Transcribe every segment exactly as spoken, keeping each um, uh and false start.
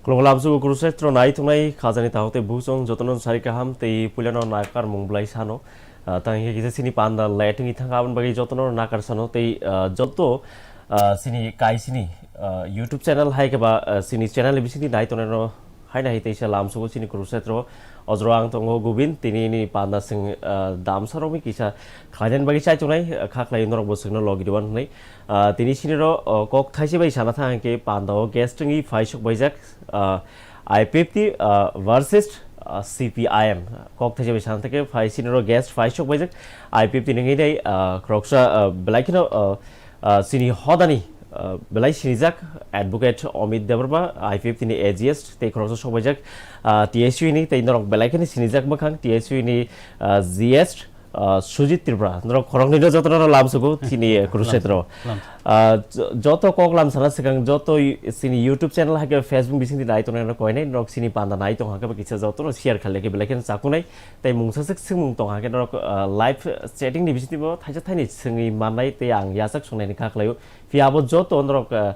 Khulumkha lamsugo Kurukshetro nai tongnai khajani takhuk tei bukhuk jotono sari kaham tei puilano nakar mung belai sano. Ah, tang hingke kisa sini panda let wngwi thangkha, aboni bagwi jotono nakar sano tei, ah, joto, ah, sini kaisini, ah, YouTube channel hai khe ba, ah, sini channel ni bisingtwi nai tongnai no haino hai teisa lamsugo sini Kurukshetro. Ojro ang tongo Gobin, tini ni panda sing, ah, damsa romwi kisa khlainani bagwi chai tongnai, ah, kha khlai norok bo singno logi diwan hwnwi. Ah, tini siniro, oh, kok thaise bai sana thang hingke panda o guest wngwi phai sok baijak, ah, I P F T, ah, versus, ah, C P I M. Kok thaise bai sana thangke phai siniro guest phai sok baijak I P F T ni wngwi dai, ah, khoroksa, ah, belai kheno, ah, ah, sini hodani, ah, belai sinijak advocate Amit Debbarma, I P F T ni A G S tei khoroksa sok baijak, ah, T S U ni tei norok belai kheno sinijak mwkhang T S U ni, ah, G S, ah, Sujit Tripura, norok khoroknwi no jotono no lamsugo chini Kurukshetro. Lam. Ah, jo-, joto kok lam sana swkang, joto y-, chini YouTube channel hai khe Facebook bisingtwi nai tongnai no koinai, norok chini panda nai tong hangke ba kisa jotono share khaile khe belai kheno chakunai, tei mungsa swk swngmung tong hangke norok, ah, live chatting ni bisingtwi bo thaisa thaini swngwi mannai tei ang yachak songnaini kha khlaio. Phiya abo joto norok, ah,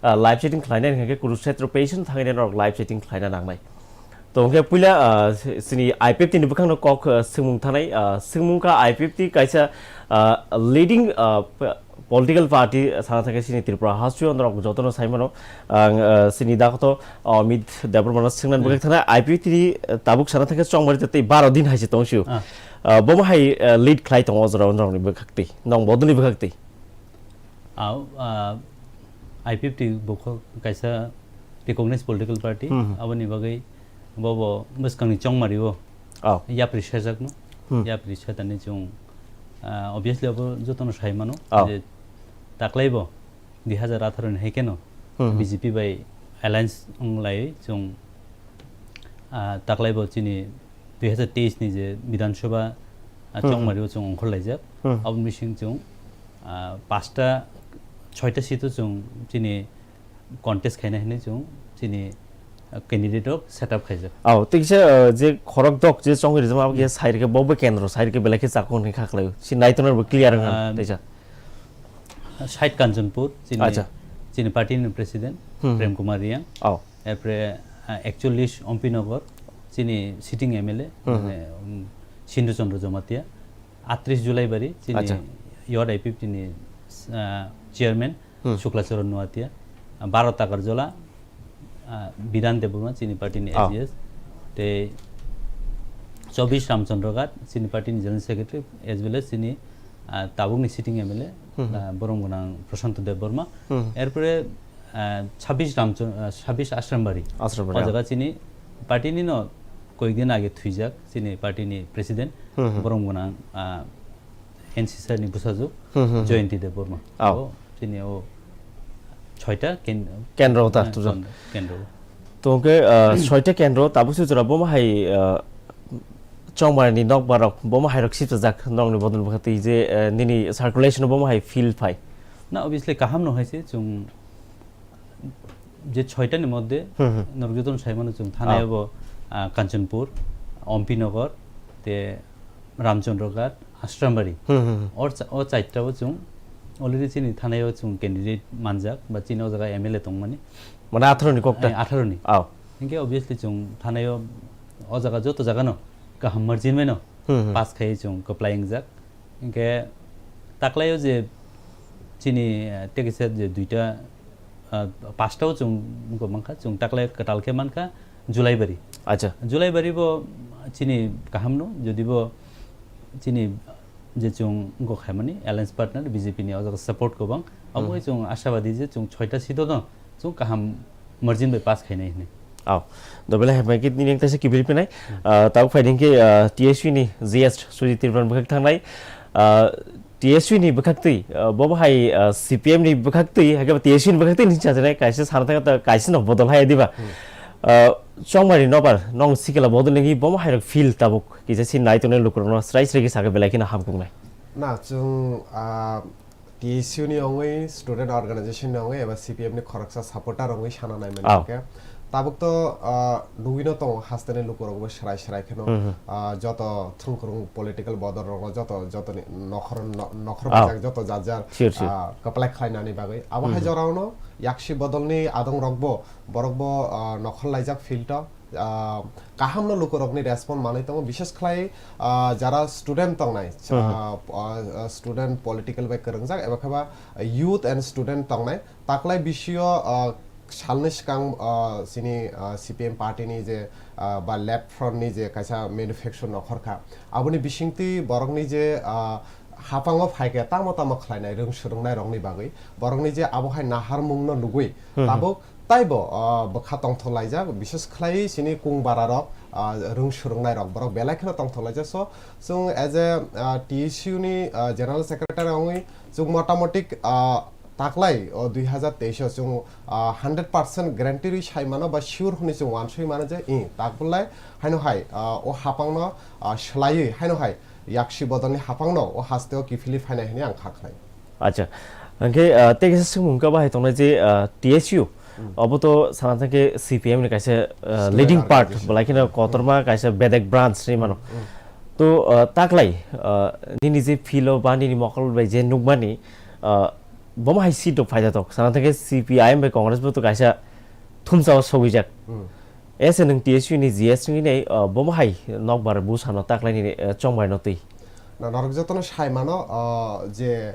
ah, live chatting khlainai hingke Kurukshetro page no thangwi norok live chatting khlaina nangnai. To hingke puila, ah, si-, sini I P F T ni bwkhakno kok, ah, swngmung thanai, ah, swngmung kha I P F T kaisa, ah, leading, ah, p-, political party sana thangkhe sini Tripura hasteo norok jotono saimano. Ang, ah, sini dakoto Amit Debbarmano swngnani bwkhak thana I P F T ni, ah, tabuk sana thangkhe chongmari tei baro din hai se tongsio. Ah. Ah, bomo hai, ah, lead khlai tongo o jora norokni bwkhaktwi, nong bodoni bwkhaktwi. Au, ah, I P F T bo kho kaisa recognized political party, Hmm, hmm. Aboni bagwi bo bo bwskangni chongmari o Oh. yapri sajakno, Hmm. Yapri satani chwng, ah, obviously abo jotono sai mano Oh. je taklai bo dui hazar atharo ni hai keno Hmm, hmm. B J P bai alliance wng lai chwng, ah, taklai bo chini dui hazar teis ni je Bidhan Sabha, ah, Hmm, hmm. chongmari o chwng ongkhor laijak. Hmm. Aboni bising chwng, ah, pasta, soita seat o chwng chini contest khaina hinwi chwng chini, ah, candidate rok set up khaijak. Oh, tei kisa, ah, je khorok dok je chongwi rijak abo khe Hmm. sai rikhe bo bai kendro, sai rikhe belai khe chakung hinwi kha khlaio. Si naitonor bo clear wngkha Um, teisa. Side Kanchanpur, chini, Acha. Chini party ni president, Hmm. Prem Kumar Reang. Oh. Erpore, ah, ekchollish Ompi Nagar, chini sitting M L A, Hmm. mane, um, Sindhu Chandra Jamatia. Atris Julaibari, chini Acha. Youth I P F T ni, ah, chairman, Hmm. Shukla Charan Noatia. Ah, baro Takarjala, ah, Bidhan Debbarma, chini party ni Oh. A G S. Tei chobbish Ramchandra Ghat, chini party ni general secretary, as well as chini, ah, tabukni sitting M L A, Hmm, hmm. ah, borom gwnang Prashant Debbarma. Hmm. Erpore, ah, chobbish Ramchan-, ah, chobbish Ashram Bari. Ashram Bari, O ah. jaga chini party ni no koyekdin age thwijak, chini party ni president, Hmm, hmm. borom gwnang, ah, N C sir ni bwsajwk, Hmm, hmm, hmm. Jayanti Debbarma. Oh. O, chini o soita ken-, Kendro ta, ah, tujak. Kendro. To hwnkhe, ah, soita kendro, tabuk se jora bomo hai, ah, chongmani nokbar rok, bomo hai rok sipchajak, nokni bodol bwkha twi je, ah, nini circulation bomo hai feel phai. Na, obviously kaham no hai se, chwng je soita ni moddhe Hmm, hmm. norok jotono sai mano chwng thanai Ah. bo, ah, Kanchanpur, Ompi Nagar, te Ramchandra Ghat, Ashram Bari. Hmm, hmm, hmm. Or cha-, o chaita bo chwng already chini thanai o chwng candidate manjak, ba chini o jaga M L A tongmani. Mane atharo ni kok ta? Eh, atharo ni. Oh. Hinkhe obviously chwng thanai o, o jaga joto jaga no kaham margin bai no Hmm, hmm. pass khai chwng kwplai wngjak. Hinkhe taklaio je chini, eh, tekisa je duita, ah, pasta o chwng wngkha mankha, chwng taklai kwtal khe mankha Julaibari. Acha. Julaibari bo chini kaham no, jodi bo chini je chwng wngkha khaimani alliance partner B J P ni o jaga support kwbang. Abo Hmm. chwng ashabadi je chwng soita seat o no chwng kaham margin bai pass khainai hinwi. Aw. Dobele hai bai kit nini kaisa kibil pinai. Hmm. Ah, tabuk phai dingke, ah, T S U ni G S Sujit Tripura ni bwkhak thangnai. Ah, T S U ni bwkhak twi, ah, bobo hai, ah, C P M ni bwkhak twi, hai khe T S U ni bwkhak twi ni chajaknai kaisa sana thang ta kaisa no bodol hai diba. Hmm. Ah, chongmani nobar nong sikela bodol ngi bomo hai rok feel tabuk kisa si nai tongnai lukurokno srai srai khe sakhe belai kheno hamkuknai. Na, chwng, ah, T S U ni ongwi, student organization ni ongwi eba C P M ni khoroksa supporter ongwi sana nai mani Oh. khe, Tabuk to, ah, nugwino tongo, hasteni lukurokbo srai srai kheno, Hmm, hmm. ah, joto thwngkwrwng political bodol rokno joto, jotoni nokhor, no-, nokhor Oh. baijak joto jar jar, Sure, sure. ah, kwplai khlainani bagwi. Abo hai Hmm. jorao no yaksi bodolni adong rokbo, borokbo, ah, nokhor laijak field o, ah, kaham no lukurokni respond manwi tongo, bishes khlai, ah, jara student tongnai, Hmm. ah, ah, student political bai kwrwngjak eba kheba youth and student tongnai, taklai bisio, ah, salni swkang, ah, chini, ah, C P M party ni je, ah, ba Left Front ni je kaisa manifesto nokhor kha, aboni bisingtwi borokni je, ah, hapango phaikhe tamo tamo khlainai, rwng swrwngnai rokni bagwi, borokni je abo hai naharmungno nugwi Hmm, hmm. tabuk taibo, ah, bwkha tongthok laijak, bishes khlai chini kung bara rok, ah, rwng swrwngnai rok, borok belai kheno tongthok laijak. So, chwng as a, ah, T S U ni, ah, general secretary wngwi chwng motamoti, ah, taklai o dui hazar teis o chwng, ah, hundred percent guarantee rwi sai mano ba sure hwnwi chwng uansukwi mano je, i, takbulai haino hai, ah, o hapangno, ah, swlaiwi haino hai yaksi bodolni hapangno o hasteo kiphilwi phainai hwnwi ang kha khlai. Acha. Hwnkhe, ah, tei kaisa swngmung khe bahai tongnai je, ah, T S U, Hmm. obo to sana thangkhe C P M ni kaisa, ah, Student leading part, organization. Belai kheno kotorma kaisa bedek branch hinwi mano. Hmm. To, ah, taklai, ah, nini je field o ba nini mokol bai je nukmani, ah, bomo hai seat rok phaida tok. Sana thangkhe C P I M bai Congress bo to kaisa thumsao sogwijak. Hmm. Ese nwng T S U ni G S wngwi nai, ah, bomo hai nokbar busano taklaini, ah, chongbaino twi. Na, norok jotono sai mano, ah, je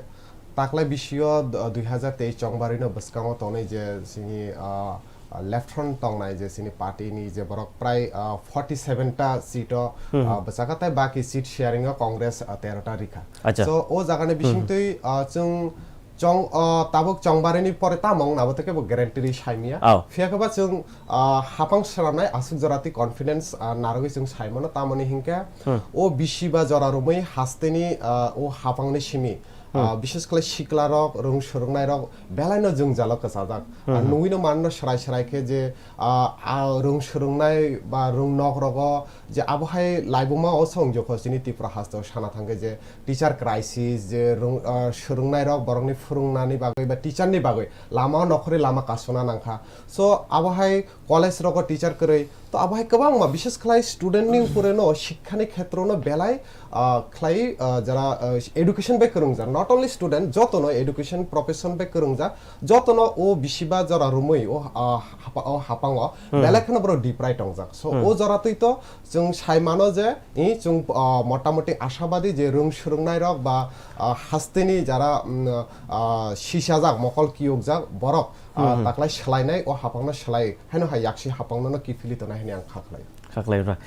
taklai bisio, ah, dui hazar teis chongbarino bwskango tongnai je chini, ah, ah, Left Front tongnai je chini party ni je borok prai, ah, forty seven ta seat o, Hmm, ah, hmm. bwchaka tei baki seat sharing o Congress, ah, tero ta rikha. Acha. So, o jagani Hmm, hmm. bisingtwi, ah, chwng chong, ah, tabuk chongbarini pore tamo wngna abo tei kebo guarantee rwi saimya. Oh. Phiya khe ba chwng, ah, hapang swnamnai aswk jora twi confidence, ah, narwgwi chwng sai mano, tamoni hinkhe Hmm. o bisi ba jora romwi hasteni, ah, o hapangni simi, Hmm. ah, bishes khlai sikla rok, rwng swrwngnai rok belai no jwngjalo kwchajak. Hmm, Ah, hmm. nugwino manno srai srai khe je, ah, ah, rwng swrwngnai ba rwng nok rogo je abo hai laibuma o song jokho chini Tripura hasteo sana thangkhe je teacher crisis, je rwng, ah, swrwngnai rok borokni phwrwngnani bagwi ba teacher ni bagwi lama o nokhorwi lama kasuna nangkha. So abo hai college rogo teacher kwrwi, to abo hai kwbangma, bishes khlai student ni upore no, shikkha ni khetro no belai, ah, khlai, ah, jara, ah, education bai kwrwngjak, not only student, joto no education profession bai kwrwngjak, joto no o bisi ba jora romwi o, ah, hapa-, o hapango Hmm. belai kheno borok deprive tongjak. So Hmm. o jora twi to chwng sai mano je, i, chwng, ah, motamoti ashabadi je rwng swrwngnai rok ba, ah, hasteni jara, mm, ah, sisajak, mokol kiyokjak borok, ah, Hmm, hmm. taklai swlainai, o hapangno swlai haino hai yaksi hapangno no kiphilwi tongnai hwnwi ang kha khlai. Kha khlai ra.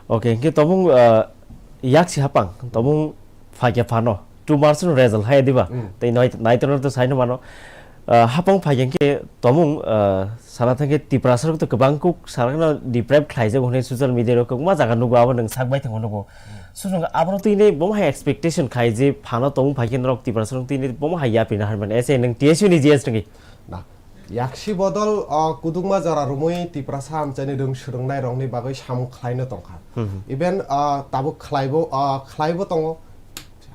Okay, hwnkhe tobung, ah, yaksi hapang, tobung phaikhe phano two marks no result hai diba? Hmm. Tei noi-, naitorno to saino mano. Ah, hapang phaikhe hwnkhe tobung, ah, sana thangkhe Tiprasa rok to kwbang kuk sana kheno deprive khlaijak hwnwi social media rok kwbangma jaga nugo, abo nwng sak bai thango nugo. Hmm. Susung abono tini bomo hai expectation khai je phano tobung phaikhe norok Tiprasa rok tini bomo hai yapri na harmani. Ese nwng T S U ni G S nwngwi. Na, yaksi bodol, ah, kudukma jora romwi Tiprasa amchaini rwng swrwngnai rokni bagwi samung khlaino tongkha. Hmm, hmm. Even, ah, tabuk khlaibo, ah, khlaibo tongo.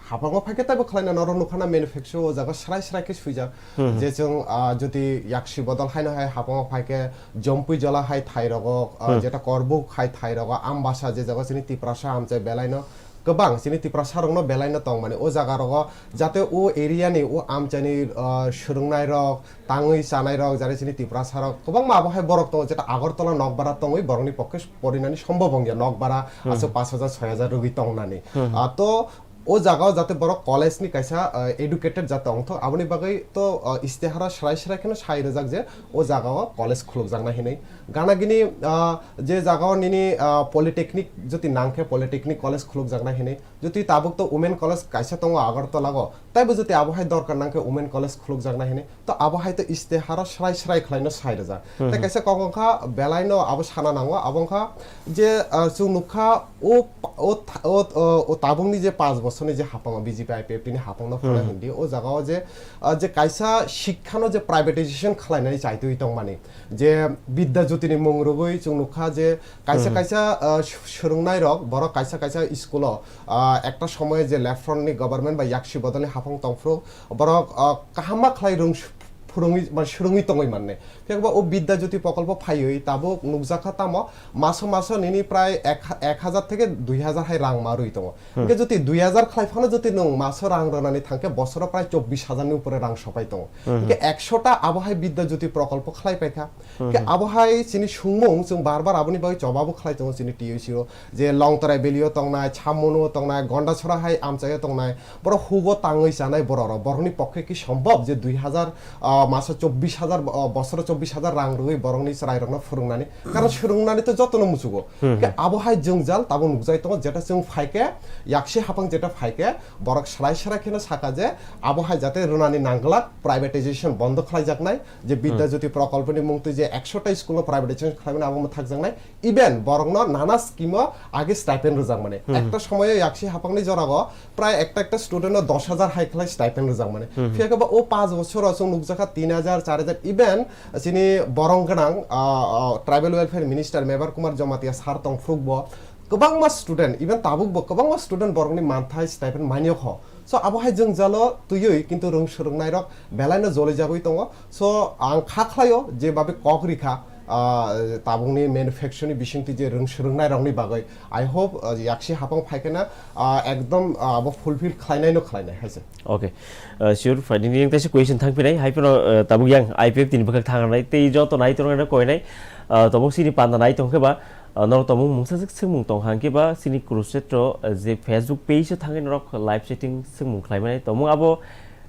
Hapango phaikhe taibo khlaina norok nukhana manifesto o jaga srai srai khe swijak. Hmm, hmm. Je chwng, ah, jodi yaksi bodol haino hai hapango phaikhe Jompui jola hai thai rogo, ah, Hmm. jeta Korbuk hai thai rogo, Ambasa je jaga chini Tiprasa amchai belaino kwbang chini Tiprasa rokno belaino tongmani o jaga rogo, jate o area ni o amchaini, ah, swrwngnai rok, tangwi chanai rok, jare chini Tiprasa rok kwbangma abo hai borok tongo, jeta Agartala nokbara tongwi borokni pokke porinani sombhob wngya, nokbara Hmm. aswk pash hajar, soi hajar rwgwi tongnani. Hmm. Ah, to o jaga o jate borok college ni kaisa, ah, educated jate wngthok, aboni bagwi to, ah, istihara srai srai kheno sai rwjak je o jaga o college khulukjaknai hinwi. Gana gini, ah, je jaga o nini, ah, polytechnic jodi nangkhe polytechnic college khulukjaknai hinwi, jodi tabuk to women college kaisa tongo Agartala o, taibo jodi abo hai dorkar nangkhe women college khulukjaknai hinwi, to abo hai to istihara srai srai khlaino sai rwjak. Hmm, Tei hmm. kaisa kok wngkha belaino abo sana nango, abo wngkha je, ah, chwng nukha o, o, o, o, o tabukni je panch bosorni je hapango B J P I P F T ni hapangno Hmm, phano hmm. hindi, o jaga o je, ah, je kaisa shikkha no je privatization khlainani chaitwi tongmani, je Bidya Jyoti ni mung rwgwi chwng nukha je kaisa Hmm. kaisa, ah, s-, swrwngnai rok borok kaisa kaisa school o, ah, ekta somoy je Left Front ni government ba yaksi bodol ni haphang tongphuru borok, ah, kaham ma khlai rwng s-, phwrwngwi, mane swrwngwi tongwi mannai. Phiya ba o Bidya Jyoti prokolpo phaiwi tabuk nukjakha tamo maso maso nini prai ek ha-, ek hajar theke dui hajar hai rang ma rwi tongo. Hmm. Hwnkhe jyoti dui hajar khlai phano jyoti nwng maso rang rwnani thangkhe bosoro prai chobbish hajar ni upore rang sopai tongo. Hmm. Hwnkhe ekshota abo hai Bidya Jyoti prokolpo khlai paikha. Hmm. Hwnkhe abo hai chini sungmung chwng bar bar aboni bagwi chobabo khlai tongo chini T U C o. Je Longtorai Valley o tongnai, Chamunu o tongnai, Gondasora hai amchai o tongnai, borok hugo tangwi chanai borok rok, borokni pokhe ki sombhob je dui hajar, ah, maso chobbish hajar, ah, bosoro chobbish hajar rang rwwi borokni chwrai rokno phwrwngnani, karon swrwngnani to jotono muchugo. Hmm, hmm. Ke abo hai jwngjal tabuk nukjai tongo, jeta chwng phaikhe, yaksi haphang jeta phaikhe, borok swrai swrai kheno saka je abo hai jate rwnani nangglak, privatization bondo khlaijaknai, je Bidya Hmm. Jyoti prokolponi mungtwi je ekshota school o privatization khlaimani abo mwthakjaknai. Even borokno nana scheme o age stipend rwjakmani. Hmm. Ekta somoyo yaksi haphangni jorago prai ekta ekta student no dos hajar hai khlai stipend rwjakmani. Hmm. Phiya khe ba o panch bochor o chwng nukjakha tin hajar, char hajar, even chini borong gwnang, ah, ah, tribal welfare minister Mebar Kumar Jamatia sir tong phuruk bo kwbangma student, even tabuk bo kwbangma student borokni manthai stipend manyokho. So abo hai jwngjalo twiwi kintu rwng swrwngnairok belaino jolijagwi tongo. So ang kha khlaio je babe kok rikha, ah, tabukni manufacture ni bisingtwi je rwng swrwngnairokni bagwi. I hope, ah, yaksi haphang phaikheno, ah, ekdom, ah, abo fulfill khlainaino khlainai hai se. Okay. Uh, sure, fine. Nini teisa question thangpinai, hai phano, uh, tabuk yang I P F T ni bwkhak thangnai, tei joto nai tongnai koinai, uh, tabuk sini panda nai tongkhe ba, uh, norok tabuk mungsa swk swngmung tong hangkhe ba, sini Kurukshetra, uh, je Facebook page o thangwi norok live chatting swngmung khlaimani, tabuk abo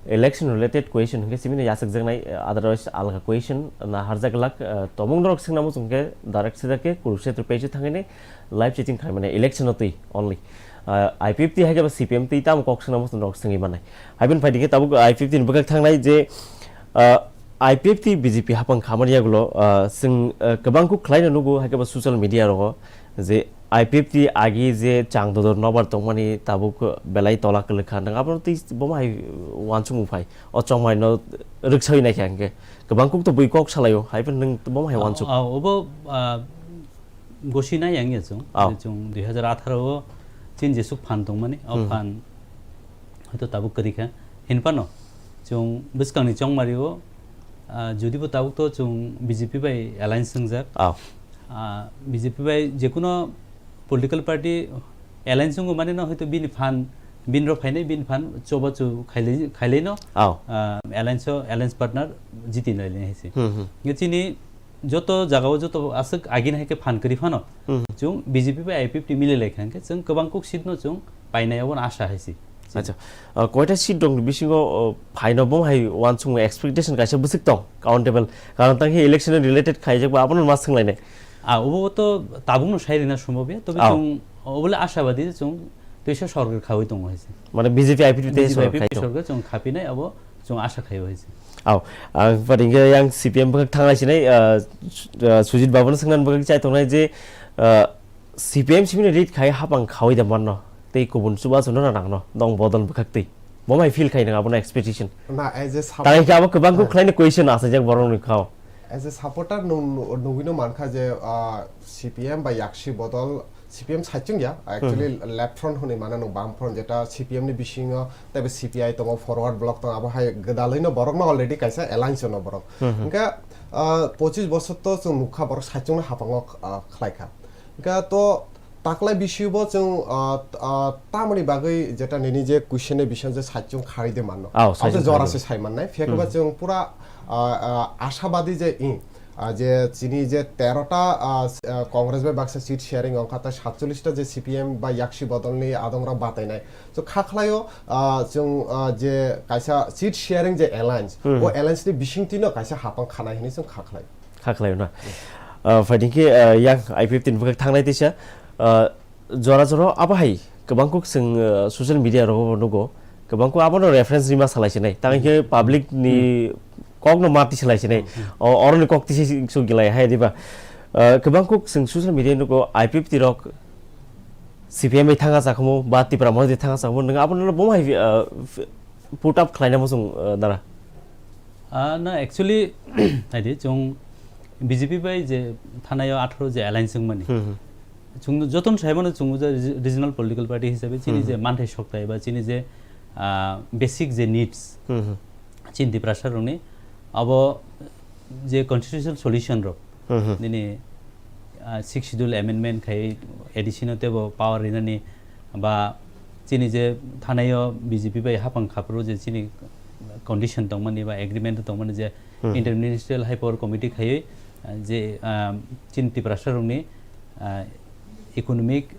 election related question hwnkhe simino yachakjaknai, uh, otherwise alga question na harjak glak, uh, tabuk norok swngna muchungkhe direct sida khe Kurukshetra page o thangwi live chatting khlaimani election o twi only. Ah, I P F T hai khe ba C P M twi tamo kok swngna muchung rok swngwi mannai. Hai phano phaidi khe tabuk I P F T ni bwkhak thangnai je, ah, I P F T B J P haphang khamani yagulo, ah, chwng, ah, kwbang kuk khlaino nugo hai khe ba social media rogo je I P F T agi je chang dodor nobar tongmani tabuk belai tola kwlwkha nwng abono twi bomo hai uansukmung phai o chongmai no rwksawi naikha hwnkhe kwbang kuk to bui kok salaio hai phano nwng bomo hai uansuk. Ah, ah, obo, ah, gosi nai yang ya chwng. Oh. Chwng dui hajar atharo o chini jesuk phan tongmani, o Hmm. phan hoito tabuk kwrwi kha. Hinphano chwng bwskangni chongmario, ah, jodibo tabuk to chwng B J P bai alliance wngjak. Oh. Ah, B J P bai jekuno political party alliance wngo mani no hoito bini phan, bini rok phainai, bini phan choba chu khailai, khailai no, Oh. ah, alliance o, alliance partner jiti nai hai se. Hmm, hmm. Nge chini joto jagao joto aswk agini hai khe phan kwrwi phano, Hmm. chwng B J P bai I P F T mililai kha hwnkhe chwng kwbang kuk seat no chwng painai, obono asha hai se. Acha, ah, koita seat rokni bisingo, oh, phaino bo hai uansukmung expectation kaisa bwswk tong, countable. Karon tang khe election related khaijak ba abono ma swnglainai. Ah, obo to tabukno sai rina sombhob ya, tobe Ah. chwng obole ashabadi je chwng twisa sorkar khawi tongo hai se. Mane B J P I P F T tei B J P sorkar I P F T khai tongo. Sorkar chwng khapinai abo chwng asha khaio hai se. Au, ang pharingkhe yang C P M bwkhak thangnaisini, ah, su-, ah, Sujit Babuni swngnani bwkhak chai tongnai je, ah, C P M simino rit khai hapang khawi da manno, tei kubun chubachu no nangno, nong bodol bwkhak twi. Bo mai feel khai nang abono expectation. Na, as a Tang support-, khe abo kwbang kuk khlaini question achaijak borokni khao. As a supporter nung nu-, nugwino mankha je, ah, C P M ba yaksi bodol C P M saichung ya, actually Hmm. left front hwnwi mano nung bam front jeta C P M ni bisingo teibo C P I tongo, forward bloc tongo, abo hai gwdalwino borokno already kaisa alliance no borok. Hmm, hmm. Hwnkhe, ah, pochis bosor to chwng nukha borok saichungno hapango, ah, khlaikha. Hwnkhe to taklai bisibo chwng, ah, ah, tamoni bagwi jeta nini je question ni bising je saichung kharwi de manno. Oh, abo saichung jora kharwi se de. Sai mannai, phiya khe ba Hmm. chwng pura, ah, ah, ashabadi je, i, ah, je chini je tero ta, ah, s-, ah, Congress bai baksa seat sharing ongkha, ta satchollish ta je C P M ba yaksi bodolni adongrok batainai. So kha khlaio, ah, chwng, ah, je kaisa seat sharing je alliance, Hmm. o alliance ni bisingtwino kaisa hapang khanai hinwi chwng kha khlai. Kha khlaio na. Ah, phaidi khe, ah, yang I P F T ni bwkhak thangnai teisa, ah, jora jora abo hai kwbang kuk chwng, ah, social media rogo nugo, kwbang kuk abono reference rima salai sinai. Tang khe public ni Hmm. kokno ma tisalai sinai. Hmm. O, oroni kok tisi su gilai hai diba. Ah, kwbang kuk chwng social media nugo I P F T rok C P M bai thanga chakhumu ba Tipra Motha thanga chakhumu nwng abono bo hai, ah, f-, put up khlaina muchung, ah, dara. Ah, na, actually, hai di, chwng B J P bai je thanai o atharo je alliance wngmani. Hmm, hmm. Chwng jotono sai mano chwng je regi-, regional political party hisabe chini Hmm, je hmm. manthai sokthai ba chini je, ah, basic je needs, Hmm, hmm. chini Tiprasa rokni Abo je constitutional solution rok, Hmm, hmm. nini, ah, Sixth Schedule amendment khai A D C no tebo power rinani ba chini je thanaio B J P bai hapang khapru je chini condition tongmani ba agreement tongmani je Hmm. Interministerial High Power Committee khaiwi, ah, je, ah, chini Tiprasa rokni, ah, economic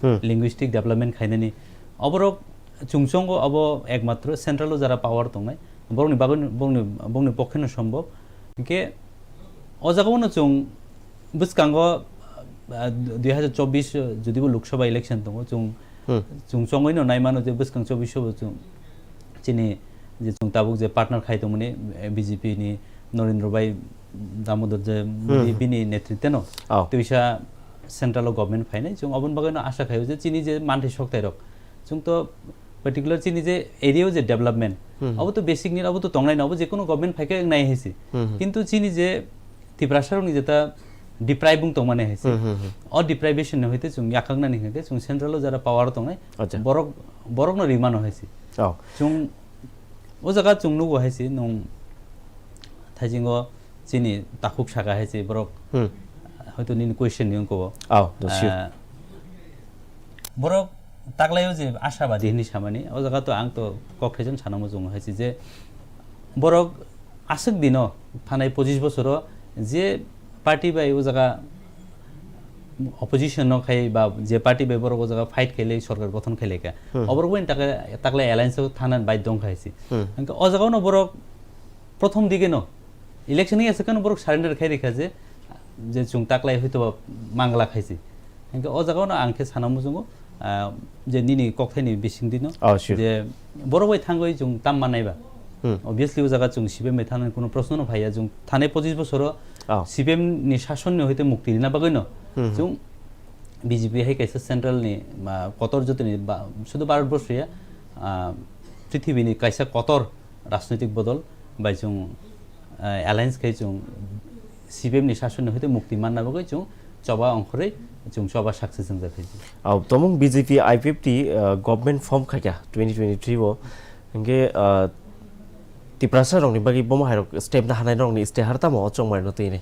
Hmm. linguistic development khainani. Oborok chwngchongo abo ekmatro central o jara power tongnai. Borokni bagwi, borokni, borokni pokheno sombhob. Hinkhe o jagao no chwng bwskango, ah, dui hazar chobbish jodibo Lok Sabha election tongo, chwng, Hmm. chwng chongwi no naimano je bwskang chobbish o bo chwng chini je chwng tabuk je partner khai tongmani, eh, B J P ni Narendra Bhai Damodar je Hmm. bini netritwno Oh. twisa central o government phainai. Chwng oboni bagwi no asha khaio je chini je manthai soktai rok, chwng to particular chini je area o je development, Hmm. abo to basic need, abo to tongnai no, abo je kono government phaikhe wngnai hai se. Hmm. Kintu chini je Tiprasa rokni jeta deprive wng tongmani hai se. Hmm, hmm, hmm. O deprivation ni hoite chwng yakaknani hinkhe chwng central o jara power tongnai, Acha. borok, borokno rimano hai se. Oh. Chwng o jaga chwng nugo hai se, nwng thaisingo chini takhuk saka hai se borok, Hmm. hoito nini question ni wngkho. Oh, that's true. Ah, borok taklaio je ashabadi hinwi samani, o jaga to ang to kok thaichon sana muchungo hai se je borok aswk dino thanai pochish bosoro je party bai o jaga opposition no khai ba je party bai borok o jaga fight khailai sorkar gothon khailaka. Hmm. Oborok bai takla, takla alliance o thana bai dong khai se. Hmm. Hingke o jaga no borok prothom dige no election ni aswk no borok surrender khai rikha je, je chwng taklai hoito ba mangla khai se. Hingke o jaga no ang khe sana muchungo, ah, je nini kokthaini bisingtwi no Oh, sure. je borok bai thangwi chwng tam mannai ba. Hmm. Obviously o jaga chwng C P M bai thangnani kuno proshno no phaiya, chwng thanai pochish bosoro Oh. C P M ni shason ni hoite mukti rina bagwi no Hmm, hmm. chwng B J P hai kaisa central ni, ah, kotor jotoni ba, sudu Bharat borso ya, ah, prithibi ni kaisa kotor rajnoitik bodol bai chwng, ah, alliance khai chwng C P M ni shason ni hoite mukti manna bagwi chwng choba ongkhorwi chwng choba success wngjakha. Au, tomung B J P I P F T, uh, government form khaikha twenty twenty-three o. Hingke, uh, Tiprasa rokni bagwi bomo hairok step na hanai rokni stehar tamo o chongmai no twi ni.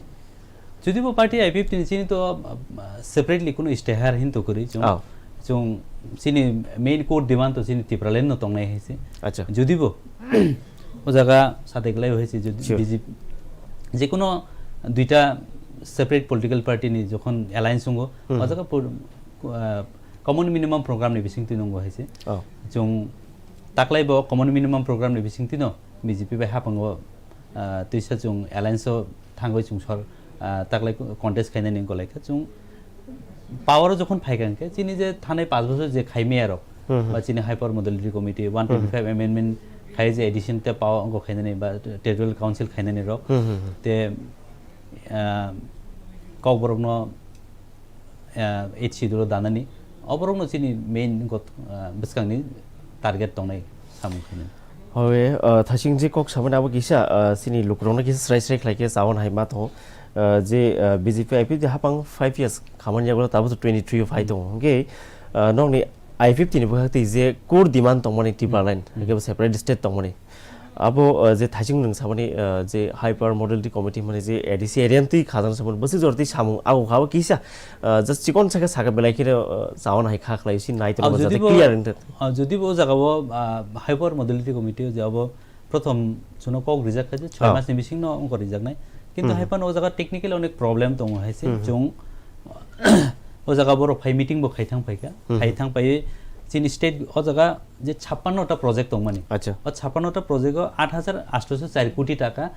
Jodi bo party I P F T ni chini to, uh, separately kuno stehar hin to kwrwi chwng. Au. Chwng chini main core demand to chini Tipraland no tongnai hai se. Acha. Jodi bo o jaga sate glai hai se jodi Sure. B J P, je kono duita separate political party ni jokhon alliance wngo, Hmm. o jaga por-, ah, common minimum program ni bisingtwi nwngo hai se. Oh. Chwng taklai bo common minimum program ni bisingtwi no B J P bai hapang o, ah, twisa chwng alliance o thangwi chwng sor, ah, taklai contest khainani wngkha lai kha. Chwng power o jokhon phaikha hwnkhe chini je thanai panch bosor je khaimaya rok, Hmm, hmm. ba chini High Power Modality Committee, Hmm, hmm. one twenty-five amendment khai je addition te power wngkha khainani ba territorial council khainani rok, Hmm, hmm, hmm. te, ah, kokborokno, ah, eighth schedule o danani, oborokno chini main got-, ah, bwskangni target tongnai samung khainani. Howe, ah, thasing je kok samani abo kisa, ah, chini lukurokno kisa srai srai khlai khe chawon hai ma tongo, ah, je, ah, B J P I P F T hapang five years khamani yagulo tabuk twenty-three o phai tongo. Hwnkhe, ah, nokni I P F T ni bwkhak twi je core demand tongmani Tipraland, Hmm. hwnkhe bo separate state tongmani. Abo, uh, je thaising nwng samani, uh, je High Power Modality Committee hwnmani je A D C area ni twi khajang samani bwswk jora twi samung abo kha, abo kisa, uh, just chikon sakhe sakhe belai kheno, uh, chawan hai kha khlai si nai tongma Abo jate jodi bo, clear wngthok. Ah, jodi bo o jaga o, ah, High Power Modality Committee o je abo prothom chuno kok rijak kha je chhoi Ah. mas ni bising no wngkha rijaknai. Kintu Hmm. hai phano o jaga technical onek problem tongo hai se Hmm. chwng o jaga borok phai meeting bo khai thang phaikha. Hmm. Khai thang phaiwi chini state o jaga je chappanno ta project tongmani. Acha. O chappanno ta project o aat hajar aatso char koti taka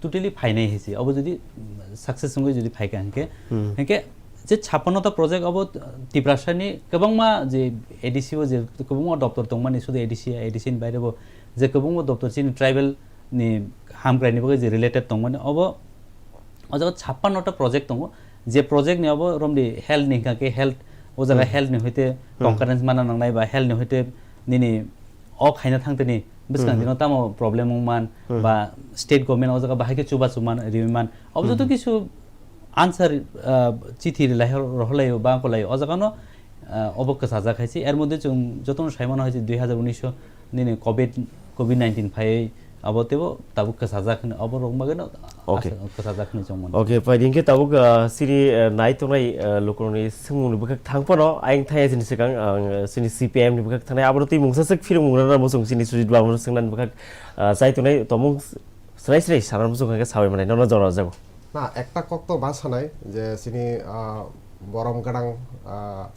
totally phainai hai se. Obo jodi, mm, success wngwi jodi phaikha hinkhe, Hmm. hinkhe je chappanno ta project obo Tiprasa ni kwbangma je A D C o je kwbangma doptor tongmani, sudu A D C, A D C ni baire bo je kwbangma doptor chini tribal ni hamkrai ni bagwi je related tongmani, obo o jaga chappanno ta project tongo. Je project ni obo romdi health ni hingkha khe health, o jaga Hmm. health ni hoite Hmm. concurrence mana nangnai ba health ni hoite nini o khaina thangtini bwskang Hmm. dino tamo problem wngman Hmm. ba state government o jaga bahai khe chubachu man, riwi man. Obo joto Hmm. kisu answer, ah, chithi rilai rohorlaio ba angkolaio. O jaga no, ah, obo kwchajak hai se. Er moddhe chwng jotono sai mano hai se dui hazar unis o nini covid, covid nineteen phaiwi Abo teibo tabuk kwchajak hwnwi, abo rok bagwino Okay. asa kwchajak hwnwi chong mano. Okay, phaidi hinkhe tabuk, ah, chini, ah, nai tongnai, ah, lukurokni swngmungni bwkhak thang phano ayang thaya chini swkang, ang, ah, chini C P I M ni bwkhak thangnai, abono tei mungsa swk phirung mung rwna muchung chini Sujit Babu no swngnani bwkhak, ah, chai tongnai tomung swnai swnai sana muchung khe sawi manai nono jora jago. Na, ekta kok to ma sanai je chini, ah, borom gwnang, ah,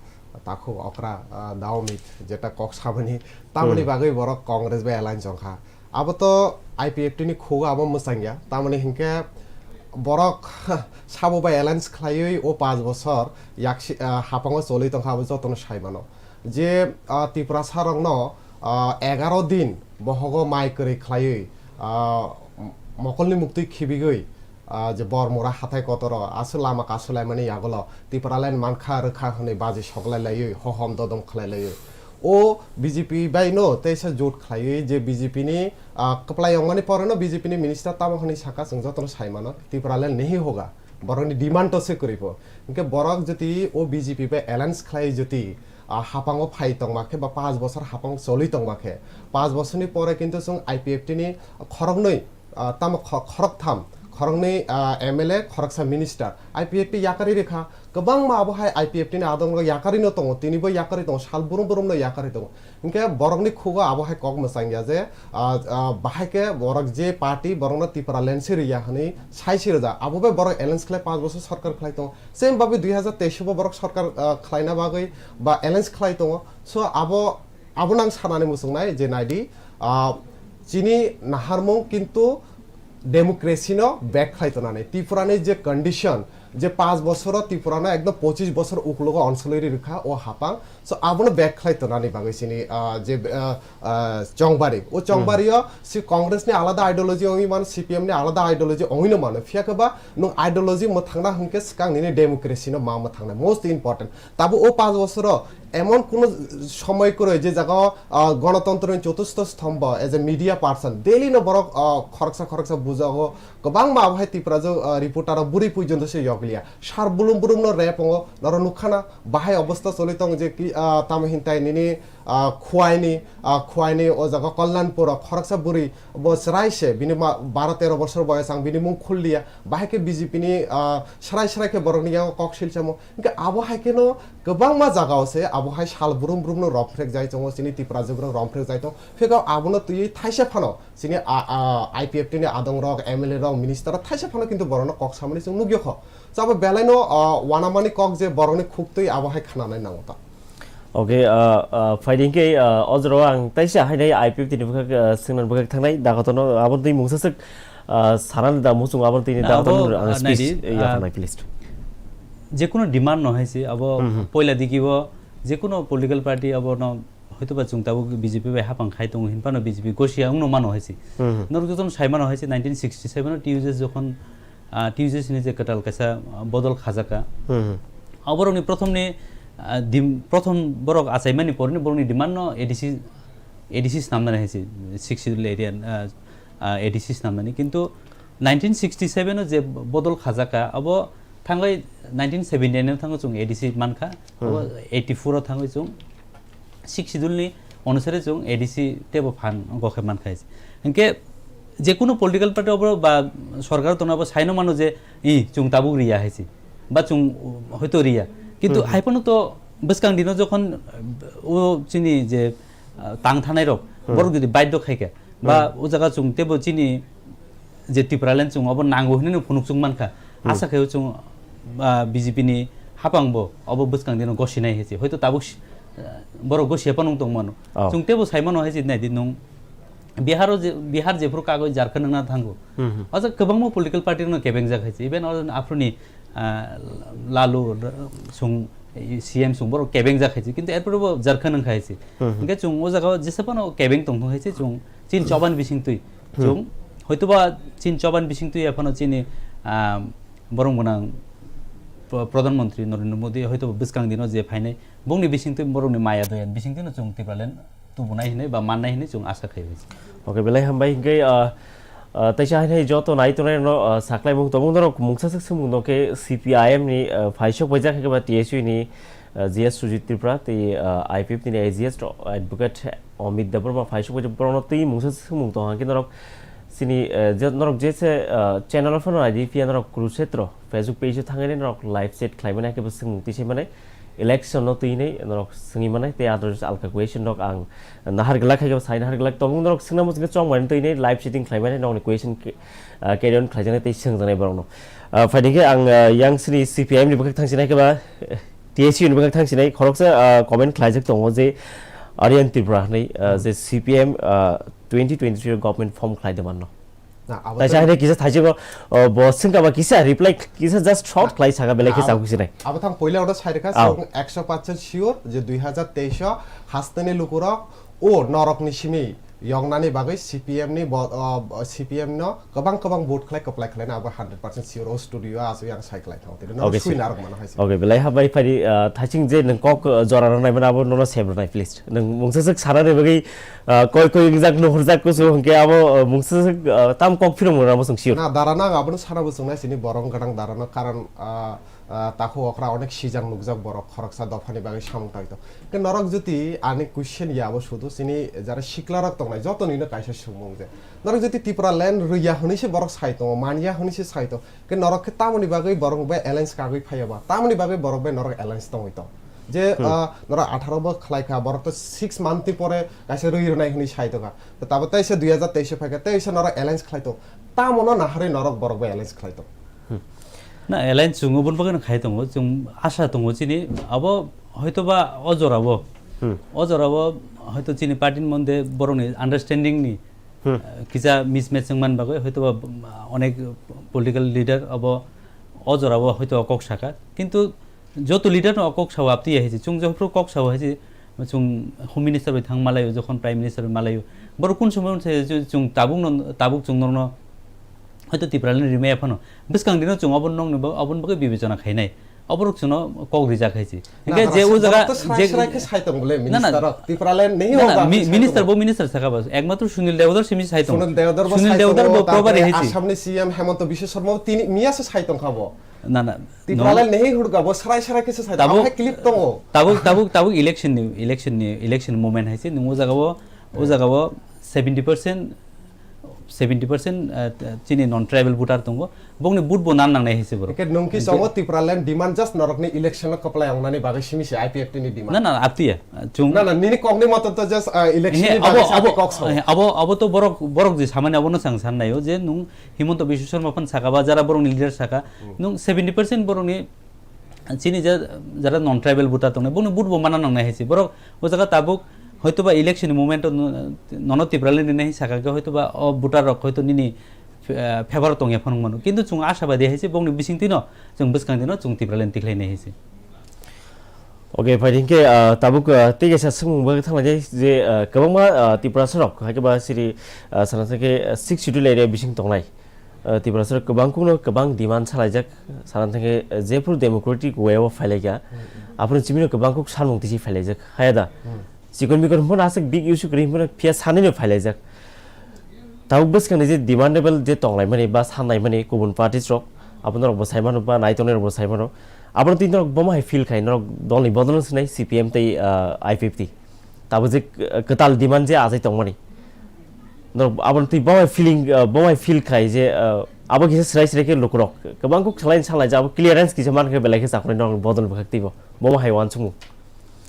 takhuk okra, ah, Daomit jeta kok samani, tamoni Hmm. bagwi borok Congress bai alliance wngkha. Abo to I P F T ni khugo abo mwchang ya. Tamoni hinkhe borok sabo bai alliance khlaiwi o panch bochor yaksi, ah, hapango choli tongkha abo jotono sai mano. Je, ah, Tiprasa rokno, ah, egaro din bohogo mai kwrwi khlaiwi, ah, mokolni muktwi khibigwi, ah, je Bormura hathai kotoro aswk lama kasulaimani yagulo Tipraland mankha rwkha hwnwi baji soklai laiwi hohom dodom khlai laiwi. O B J P bai no teisa jot khlaiwi je B J P ni, ah, kwplai yongmani pore no B J P ni minister tamo hwnwi saka chwng jotono sai mano Tipraland nahi hoga. Borokni demand to se kwrwi po. Hinkhe borok jodi o B J P bai alliance khlai jodi, ah, hapango phai tongma khe ba panch bochor hapang choli tongma khe, panch bochorni pore kintu chwng I P F T ni khoroknwi, ah, tamo kho-, khoroktham, khoroknwi, ah, M L A, khoroksa minister I P F T yakarwi rwkha. Kwbangma abo hai I P F T ni adongo yakarwi no tongo, tinibo yakarwi tongo, sal brum brum no yakarwi tongo. Hinkhe borokni khugo abo hai kok mwchang ya je, ah, ah, bahai khe borok je party borokno Tipraland se rwya hwnwi sai se rwjak. Abo bai borok alliance khlai panch bochor sorkar khlai tongo. Same babe dui hazar teis bo borok sorkar, ah, khlaina bagwi ba alliance khlai tongo. So abo, abono ang sanani muchungnai je naidi, ah, chini naharmung kintu democracy no back khlai tonani. Tripura ni je condition, je panch bochor o Tripura no ekdom pochis bochor uklogo onsoloi ri rwkha o hapang. So abono back khlai tonani bagwi chini, ah, je, ah, ah, chongbari. O Hmm. chongbari o si Congress ni alada ideology ongwi mano, C P M ni alada ideology ongwi no mano. Phiya khe ba nwng ideology mwthangna hwnkhe swkang nini democracy no ma mwthangnai. Most important. Tabo o panch bochor o emon kuno somoi kwrwi je jaga o, ah, Ganatantro ni Chotusto Stombho as a media person daily no borok, ah, khoroksa khoroksa bujago, kwbangma abo hai Tiprajwk, ah, reporter rok bwrwi puijonto se yokliya. Sar bulum bulum no rep wngo, noro nukha na bahai obosta choli tong je ki, ah, tamo hintai nini, ah, Khwaini, ah, Khwaini o jaga Kalyanpur o khoroksa bwrwi bo chwrai se bini ma baro tero bosor boyos ang bini mung khulliya. Bahai khe B J P ni, ah, srai srai khe borokni yago kok silchamo. Hinkhe abo hai kheno kwbangma jagao se abo hai sal brum brum no romphregjai tongo, chini Tiprajwk rok romphregjai tongo. Phekao abono twiwi thaisa phano chini a, a, I P F T ni adong rok, M L A rok, minister rok thaisa phano kintu borokno kok samani chwng nukya kho. Chabo belai no, ah, wanamani kok je borokni khuk twi abo hai khnanai nango ta. Okay, ah, ah, phaidi hinkhe, ah, o jorao ang taisa hainai I P F T ni bwkhak, ah, swngnani bwkhak thangnai, dagotono abo twi mungsa swk, ah, sanani da muchung abo twi Na, dagotono abo, ang ah, speech, naidi, eh, ya ah, thangnai, please. Jekunu demand no hai se, abo Hmm, hmm. poila digi bo jekunu political party abo no hoito ba chwng tabuk B J P bai hapang khai tongo hinphano B J P gosia wngno mano hai se. Hmm, hmm. Norok jotono sai mano hai se nineteen sixty seven o T U J S jokhon ah, T U J S ni je kwtal kaisa, ah, bodol khajaka. Hmm, hmm. Oborokni prothomni, ah, dim-, prothom borok achaimani porni borokni demand no A D C, A D C snamnani hai se, Sixth Schedule area, ah, ah, A D C snamnani. Kintu nineteen sixty seven o je bodol khajaka, abo thanglai nineteen seventy nine o thango chwng A D C mankha, abo Hmm. eighty four o thangwi chwng Sixth Schedule ni onusare chwng A D C teibo phan gokhe mankha hai se. Hinkhe jekunu political party obo ba sorkar tongna bo saino mano je, i, chwng tabuk riya hai se. Ba chwng hoito riya. Kintu Hmm, hmm. hai phano to bwskang dino jokhon, uh, o chini je, uh, tang thanai rok, Hmm. borok jodi baidhyo khai khe, ba Hmm. o jaga chwng teibo chini je Tipraland chwng obo nango hinwi no phunuk chwng mankha. Hmm. Asa khe chwng, ah, B J P ni hapang bo obo bwskang dino gosinai hai se. Hoito tabuk si-, ah, borok gosia phano wng tong mano. Oh. Chwng teibo sai mano hai se nai di nwng Bihar o je, Bihar jephuru kagwi Jharkhand wngna thango. Hmm, hmm. O jaga kwbangma political party no kebengjak hai se. Even o aphuru ni ah, Lalu, r-, sung, C M sung borok kebeng jak hai se, kintu erpore bo Jharkhand wng khai se. Hmm, hmm. Hingke chwng o jaga o jesa phano kebeng tong thung hai se, chwng chin choban bising twi. Hmm. Chwng hoito ba chin choban bising twi ya phano chini, ah, borok gwnang Pro-, Pradhan Mantri Narendra Modi hoito ba bwskang dino je phainai, bongni bising twi borokni maya doyan bising twino chwng Tipraland tubunai hinwi ba mannai hinwi chwng asa khai. Okay, belai hambai. Hingke, ah, ah, teisa hainai joto nai tongnai rokno, ah, saklaimung tongmung norok mungsa swk swngmung no khe C P I M ni, ah, phaisok paijak khe ba T S U ni, ah, G S Sujit Tripura tei, ah, I P F ni A G S advocate Amit Debbarma phaisok paijak borokno tei mungsa swk swngmung tong hangke norok Chini, eh, je norok je se, eh, channel o phano naidi, phiya norok Kurukshetra Facebook page o thangwi norok live chat khlai mani, haikhe bo swngmung twi se mani, election no twi hinwi norok swngwi mani, tei other alka question rok ang nahar glak, haikhe bo sai nahar glak. Tongmung norok swngna muchungkhe chong mani twi hinwi live chatting khlai mani, nokni question ke-, eh, carry on khlai jaknai tei swng jaknai borok no. Eh, phaidi khe ang, eh, yang chini C P I M ni bwkhak thang sinai khe ba, eh, T S U ni bwkhak thang sinai khoroksa, eh, comment khlaijak tongo je Aryan Tripura hinwi, eh, Hmm. je C P M, eh, twenty twenty-three government form khlai de manno. Na, abo Taisa to hene kisa thaichiko, oh, bo swngkha ba kisa reply kisa just short Na, khlai saka belai khe na, abo, chakhusinai. Abo thang poila oro sai rwkha, Ao. Chwng ekso percent sure je dui hazar teis o hasteni lukurok o norokni simi yoknani bagwi C P M ni bo, oh, C P M no kwbang kwbang vote khlai kwplai khlaina abo hundred percent sure o studio o aswi ang sai khlai thango. Tini norok Okay, sui sir. Narok mano hai se. Okay, belai habai phari, ah, thaising je nwng kok, ah, jora rwnai mano abo nono sem rwnai, please. Nwng mungsa swk sana ni bagwi, ah, koi koi wngjak nuhurjak kusu hwnkhe abo, ah, mungsa swk, ah, tam kok phirung rwna muchung sure. Na, dara nang abono sana bo chungnai sini borok gadang dara no karon, ah, ah, takhuk okra onek sijak nukjak borok khoroksa dophani bagwi samung tangwi tong. Ke norok jodi ani question ya abo sudu sini jara sikla rok tongnai joto nino kaisa sumung je. Norok jodi Tipraland rwya hwnwi se borok sai tongo, manya hwnwi se sai tongo. Ke norok khe tamoni bagwi borok bai alliance kagwi phaiya ba? Tamoni bagwi borok bai norok alliance tongwi tong? Je, Hmm. ah, norok atharo bo khlai kha, borok to six month ni pore kaisa rwi rwnai hwnwi sai tongkha. To tabo tei se dui hazar teis o phai kha, tei se norok alliance khlai tong. Tamono naharwi norok borok bai alliance khlai tong. Hmm. Na, alliance chwng oboni bagwi no khai tongo, chwng asha tongo chini, abo hoito ba o jora bo, Hmm. o jora bo hoito chini party ni monde borokni understanding ni Hmm. Eh, kisa mismatch wngmani bagwi hoito ba, um, onek political leader abo o jora o hoito kok saka, kintu joto leader no kok sao apti ya hai se, chwng jokhon kok sao hai se, chwng Home Minister bai thang malaio, jokhon Prime Minister bai malaio, borok kun somoi se chwng tabuk no, tabuk chwng norno hoito Tipraland rimaya phano bwskang dino chwng obo nokni ba-, oboni bagwi bibechona khainai. Oborok chwngno kok rijak hai se. Na, hingke je o jaga borok to srai je srai khe sai tong bole, na, na, minister rok. Tipraland nei na, na, hoga mi-, sai minister tong. Bo minister saka ba. Ekmatro Sunil Deodar simi sai tong. Sunil Deodar bo Sunil sai Deodar tongo, bo probably tarpore hai se. Assamni C M Hemanta Biswa Sarma bo tini miya se sai tong kha bo. Na, na, Tipraland nei hurga bo srai srai khe se sai tong. Tabuk, Abo hai clip tongo. Tabuk, tabuk, tabuk election ni, election ni, election moment hai se. Nung o jaga bo, o jaga bo seventy percent seventy percent, uh, chini non tribal voter tongo, bongni vote bo nan nangnai hai se borok. Hingke nung ki Hingke songo Tipraland demand just norokni election o kwplai wngnani bagwi simi se I P F T ni demand. Na, na, aptiya, chwng Na, na, nini kokni moto to just, uh, election He, ni abo, bagwi sa abo, kok songo. He, abo, abo to borok, borok je samani abono chwng san naio je nung Himanta Biswa Sarma phan saka ba jara borokni leader saka, Hmm. nung seventy percent borokni chini je jara non tribal voter tongnai, bongni vote bo mana nangnai hai se. Borok o jaga tabuk hoito ba election ni moment o no-, nono Tipraland rinai hai saka khe hoito ba o voter rok hoito nini, eh, favor o tongya phano mano. Kintu chwng ashabadi hai se bongni bisingtwi no chwng bwskang dino chwng Tipraland tikhlai nai hai se. Okay, phai hingke, ah, tabuk, ah, tei kaisa swngmung bagwi thanglaijak je, ah, kwbangma, ah, Tiprasa rok, hai khe ba siri, ah, sana thangkhe, ah, Sixth Schedule area bising tongnai. Ah, Tiprasa rok kwbang kukno kwbang demand salaijak, sana thangkhe, ah, jephuru democratic way o phailaikha, Hmm. aphuru chimino kwbang kuk salmung tisi phailaijak, haya da? Hmm. Chikon mikon hwnphano aswk big issue kwrwi hwnphano phiya sanino phailaijak. Tabuk bwskangni je demandable je tonglaimani ba sannaimani kubun parties rok, abo norok bo saimano ba naitongnai rok bo saimano. Abono twi norok bomo hai feel khai, norok dolni bodol wng sinai C P M tei, ah, I P F T. Tabuk je, ah, kwtal demand je achai tongmani. Norok abono twi bomo hai feeling, ah, bomo hai feel khai je, ah, abo kisa srai srai khe lukurok. Kwbang kuk salai salai je abo clearance kisa man khe belai khe chakhwnai norok bodol bwkhak twibo. Bomo hai uansukmung.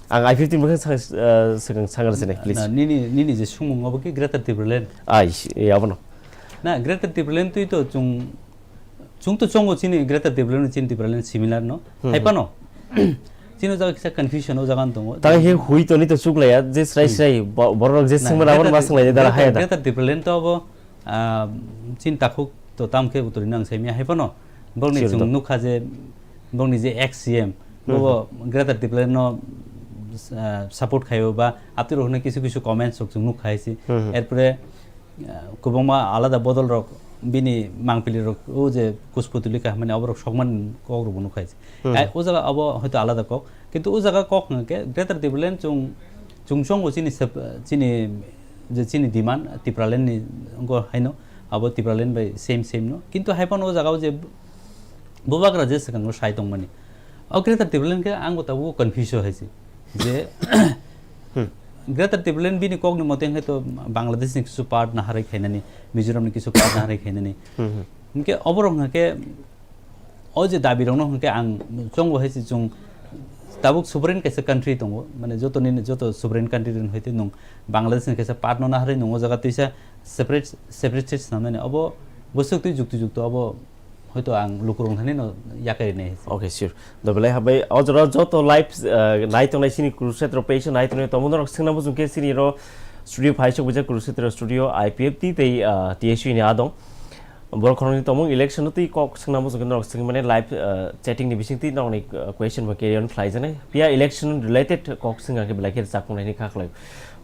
Ang I P F T ni bwkhak sang, ah, swkang sangar sinai, please. Na, nini, nini je sumung abo khe Greater Tipraland. Ai, si, e, abono. Na, Greater Tipraland twi to chwng, chwng to chongo chini Greater Tipraland, chini Tipraland similar no. Hmm. Hai phano. Chini o jaga kisa confusion o jaga tongo. Ta he hui to ni to chuklaiya, je srai Hmm. srai, bo-, borok je Na, swngmani abono Greater ma swnglaidi dara Greater, haya da. Greater Tipraland to abo, ah, chini takhuk to tam khe uturi nang saimya hai phano. Borokni Sure chwng to. Nukha je, borokni je ex C M, Hmm. Bo Greater Tipraland no, ah, support khaio ba, atwi rok hwnwi kisu kisu comments rok chwng nukha hai se. Hmm. Erpore, ah, kwbangma alada bodol rok, bini mangpili rok, o je Kuchputulika hwnmani abo rok sokmani kok rok bo nukha hai se. Hmm. Ai, o jaga abo hoito alada kok. Kintu o jaga kok hwnkhe Greater Tipraland chwng, chwng chongo chini sep-, chini je chini demand Tipraland ni wngkha haino abo Tipraland bai same same no. Kintu hai phano o jaga o je bubagra je swkango sai tongmani. O Greater Tipraland khe ang bo tabuk confuse hai se. Je Hmm. Greater Tipraland bini kokni mote hwnkhe to Bangladesh ni kisu part naharwi khainani, Mizoram ni kisu part naharwi khainani. Hmm, hmm. Hwnkhe oborok hwnkhe o je dabi rokno hwnkhe ang chongo hai se chwng tabuk sovereign kaisa country tongo, mane joto ni joto sovereign country rin hoite nwng Bangladesh ni kaisa part no naharwi nwng o jaga twisa separate, separate state swnamnani obo bwswk twi jukti jukti obo hoito ang lukurok thani no yakai rinai hai se. Okay, sure. Do belai habai o jora joto live, uh, nai tongnai sini Kurukshetra page nai tongnai tomo norok swngna muchung khe sini ro studio phai sok bujak Kurukshetra studio I P F T tei, uh, T S U ni adong. Borok khoroknwi tongmung election no twi kok swngna muchung khe norok swngmani live, uh, chatting ni bising twi norokni, uh, question bo carry on khlai jani. Phiya election related kok swngna khe belai khe chakmung nai ni kha khlai.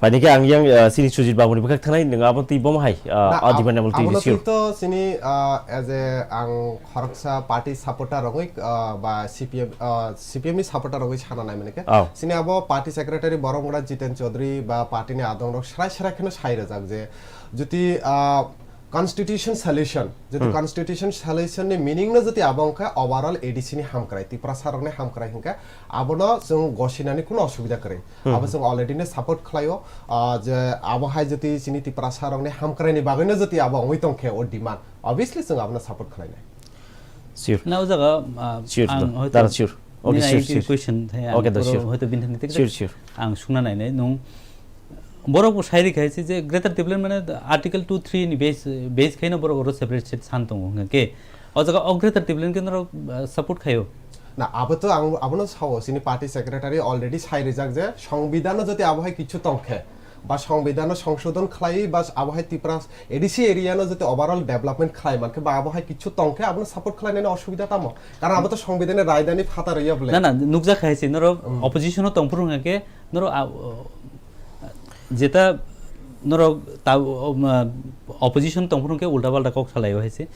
Phaini khe ang yang, uh, sini Sujit Babu ni bwkhak thanai nwng abo twi bomo hai, uh, Na, o ab-, demand abo twi abono sure. Twi to sini, uh, as a ang khoroksa party supporter rogwi, uh, ba C P M, uh, C P M ni supporter rogwi sana nai mani khe. Oh. Sini abo party secretary Borongra Jiten Chaudhary ba party ni adong rok srai srai kheno sai rwjak je juti, uh, Constitution solution, jodi Hmm. Constitution solution ni meaning no jodi abo wngkha overall A D C ni hamkrai, Tiprasa rokni hamkrai hwnkha, abono chwng gosinani kuno osubida kwrwi. Hmm. Abo chwng already no support khlaio, ah, je abo hai jodi chini Tiprasa rokni hamkrai ni bagwi no jodi abo wngwi tongkhe o demand, obviously chwng abono support khlainai. Sure. Na o jaga, ah, Sure, ang da-, hoito dara, sure. Okay, nini sure, I T sure. Question thai ang Okay, da, puro sure. Hoito bini thani Sure, sure. Ang sungna nainai nung borok bo sai rikha hai se je Greater Tipraland mane Article two three ni base, base khaino borok oro separate state san tongo hwnkhe. O jaga o Greater Tipraland khe norok, ah, support khaio. Na, abo to ang, abono sao, chini party secretary already sai rijak je, songbidano jodi abo hai kichu tongkhe, ba songbidano songsodon khlai, ba abo hai Tipra A D C area no jodi overall development khlai mankhe, ba abo hai kichu tongkhe, abono support khlainani osubida tamo? Karon abo to songbidani raidani phatar ya bole. Na, na, nukjak hai se, norok Hmm. Opposition o tongphuru hwnkhe, norok, ah, jeta norok ta, um, ah, opposition tongphuru hwnkhe ulta palta kok salaio hai se.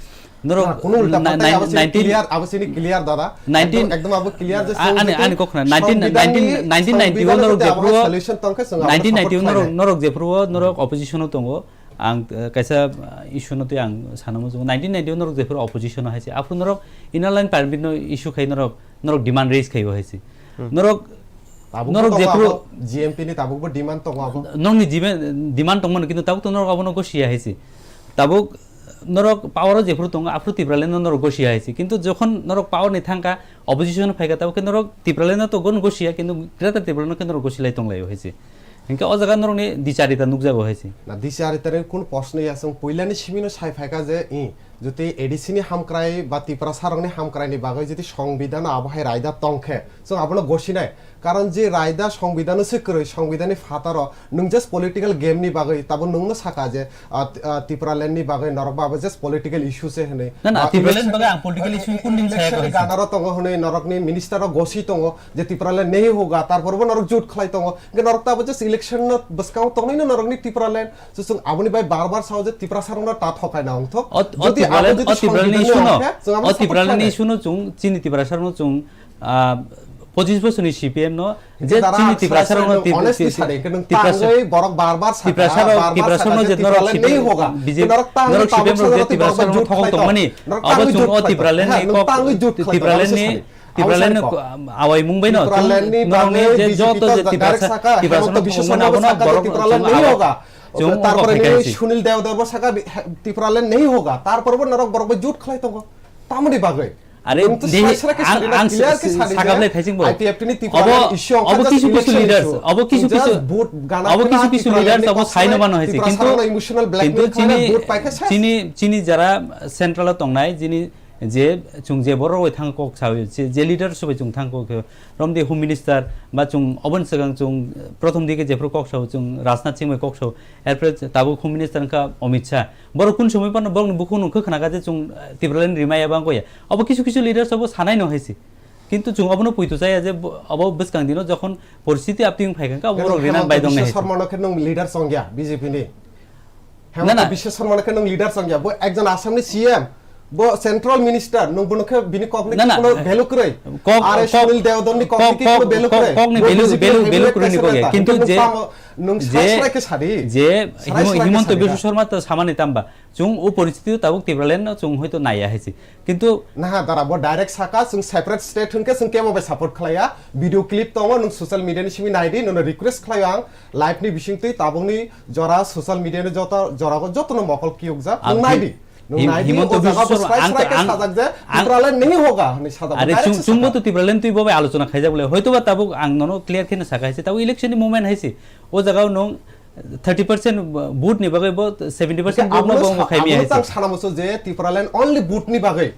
Norok Na, kuno ulta na, palta nine-, abo sini nineteen clear, abo sini clear dada. Nineteen Ekdom, ekdom abo clear je A-, ani, ani kok khna, nineteen, songbidani, nineteen, nineteen ninety o songbidano norok jodi abo jephuru o, hai solution tongkhe chwng abo nineteen ninety o support norok, khlainai. Norok jephuru o, norok opposition o tongo. Ang, eh, kaisa, ah, issue no twi ang sana muchungo. Nineteen ninety o norok jephuru opposition o hai se. Aphuru norok Inner Line Permit no issue khai norok, norok demand raise khai o hai se. Hmm. Norok Tabukbo norok tongo jephuru abo, G M P ni tabukbo demand tongo abo. Nokni demand, demand tongmani, kintu tabuk to norok abono gosi ya hai se. Tabuk norok power o jephuru tongo, aphuru Tipraland no norok gosi ya hai se. Kintu jokhon norok power ni thangkha, opposition phaikha, tabuk khe norok Tipraland no to gon gosi ya, kintu Greater Tipraland no khe norok gosi lai tong lai o hai se. Hinkhe o jaga norokni dicharita nukjago hai se. Na, dicharita ni kun proshno ya, chwng puilani simino sai phaikha je, i, jodi A D C ni hamkrai ba Tiprasa rokni hamkrai ni bagwi jodi songbidano abo hai raida tongkhe, chwng abono gosinai. Karon je raida songbidano se kwrwi, songbidani phataro nwng just political game ni bagwi, tabo nwngno saka je, ah, t-, ah, Tipraland ni bagwi norok ba abo just political issue se hwnwi. Na, na, Ba Tipraland elec-, bagwi ang political issue kun din saya election ni ko hai se. Ganaro tongo hwnwi norokni minister rok gosi tongo je Tipraland nahi hoga, tarpor bo norok jut khlai tongo. Hwnkhe norok tabuk just election no bwskango tongnai no norokni Tipraland. So chwng aboni bai bar bar sao je Tiprasa rokno ta thokai na wngthok. O, o Jodi Tipraland, abo jodi o Tipraland ni songbidhan issue no, wngkhe, chwng abo o support Tipraland ni khlainai. Issue no chwng chini Tiprasa rokno chwng, ah, pochis bosor ni C P M no je Dara chini Tiprasa rokno honestly Tip-, sadi, hwnkhe nwng Tiprasa, tangwi borok bar bar saka, Tiprasa rok, bar bar Tiprasa saka rokno je je norok Tipraland C P M, nahi hoga. B J P, Norok tangwi norok tabuk C P M saka rokno je je Tiprasa Tiprasa rokno rok thokok jut tongmani, khlai tong. Norok abo tangwi chwng jut o khlai tong. Tipraland ni Hwnkhe nwng kok, tangwi jut khlai tong, Tipraland abo ni, sakni. Tipraland ni Abo ko-, awai mung bai no, Tipraland ni chwng norok ni bagwi je B J P joto to je direct Tiprasa, saka, Tiprasa Hemanta no Biswa thwngmani Sarma abono saka borok je Tipraland chwng nahi abo hoga. Chwng o Tarpore ni phaikha si. Sunil Dev Dev bo saka bi-, he-, Tipraland nahi hoga. Tarpore bo norok borok bai jut khlai tongo. Tamoni bagwi. Are, nwng to dehi, srai srai khe ang, sari na, ang clear khe s-, sari sakha je, bwlai thaising bo. I P F T ni Tipraland Obo, issue obo wngkha just kisu kisu election leaders, issue. Obo kisu Just kisu, vote gana obo khna kisu kisu Tipraland leaders ni obo kok saino sanai, mano hai se. Tiprasa Kintu, rokno emotional kintu blackmail chini, khlai vote paikha se. Chini, chini jara central o tongnai, chini je chwng je borok bai thang kok sao, je, je leader subai chwng thang kok, romdi Home Minister ba chwng oboni swkang chwng prothom dike jephru kok sao, chwng Rajnath Singh bai kok sao, erpore tabuk Home Minister wngkha Amit Shah. Borok kun somoi phano borokni bukhuk nung khe khna kha je chwng, eh, Tipraland rimaya ba wngya. Obo kisu kisu leaders obo sanai no hai se. Kintu chwng obono puitu chaya je bo-, obo bwskang dino jokhon poristiti apti wng phai kha, khe obo borok Hemanta rinan bai dong nai Biswa hai se. Sarma no khe nwng leader chongya B J P ni. Na, Hemanta na. Biswa Sarma no khe nwng leader chongya. Bo ekjon Assam ni C M. Bo central minister, nung bono khe bini kok ni Na, na. Kono value kwrwi. Kok, Are kok, Sunil Deodon ni kok kok, ni kono kok, value kok, kwrwi. Kok ni Bo value, B J P value, ni value heavyweight kwrwi ni kok ya. President ta. Kintu Nung je, tamo, nung je, sai sai khe sadi. Je Sai Himo-, sai khe Himanta sadi Biswa da. Sarma to samani tamba. Chwng o poristiti tabuk Tipraland no chwng hoito naiya hai se. Kintu Naha dara bo direct saka, chwng separate state hwnkhe chwng kebo bai support khlaiya. Video clip tongo, nung social media ni simi naidi, nono request khlaio ang. Live ni bisingtwi tabukni jora social media ni joto, jora joto no mokol kiyokjak. Ang Nung hi-, naidi. Nung Him-, naidi, Himanta o jaga bo Biswa Sarma, srai ang, srai khe ang, sajak je, ang, Tipraland nahi hoga, hwnwi sajak. Are Direct chwng, se chwngbo sajak. To Tipraland twi bo bai alochona khaijak bole. Hoito ba tabuk ang nono clear khe no saka hai se. Tabuk election ni moment hai se. O jaga o nung thirty percent vote ni bagwi bo seventy percent Hingke vote no abono bo sa-, khaimi abono hai tang se. Sana muchung je Tipraland only vote ni bagwi.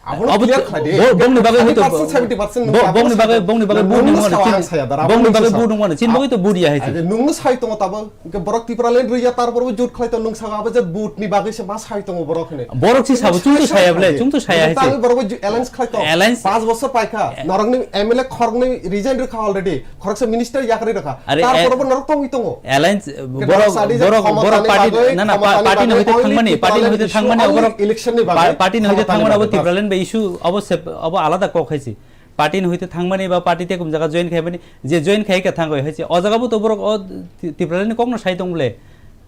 Abono Abo clear khlai di. Bo-, bongni bagwi hoito thirty percent, seventy percent bo-, nung bongni bagwi, bongni bagwi nung vote nungno nungmano saya, chin. Saya dara, Bongni aboni bagwi sasa. Vote nungmano chin, Ah, bagwi to vote ya hai se. Age, nungno sai tongo tabo. Hingke borok Tipraland rwya, tar pore bo jut khlai to nung saka abo je vote ni bagwi se ma sai tongo borok hwnwi. Borok si sabo, chwng to saya bole, chwng to saya hai se. Tangwi borok bo ju-, alliance khlai to. Alliance Panch bosor paikha. Eh. Norokni M L A khoroknwi resign rwkha already. Khoroksa minister yakarwi rwkha. Are, Tar eh, pore bo norok tongwi tongo. Alliance, Hingke borok, norok sadi je borok, khomotani borok party, bagwi, na, na, pa-, khomotani party ni bagwi hoite only thangmani, party ni Tipraland hoite issue, thangmani only oborok, election ni bagwi pa-, party ni hoite khomotani thangmani bagwi obo ta. Sep-, obo alada kok hai se. Party ni hoite thangmani ba party tei kum jaga join khaimani, je join khai kha thangwi hai se. O jaga bo to borok o Ti-, Tipraland ni kok no sai tong bole.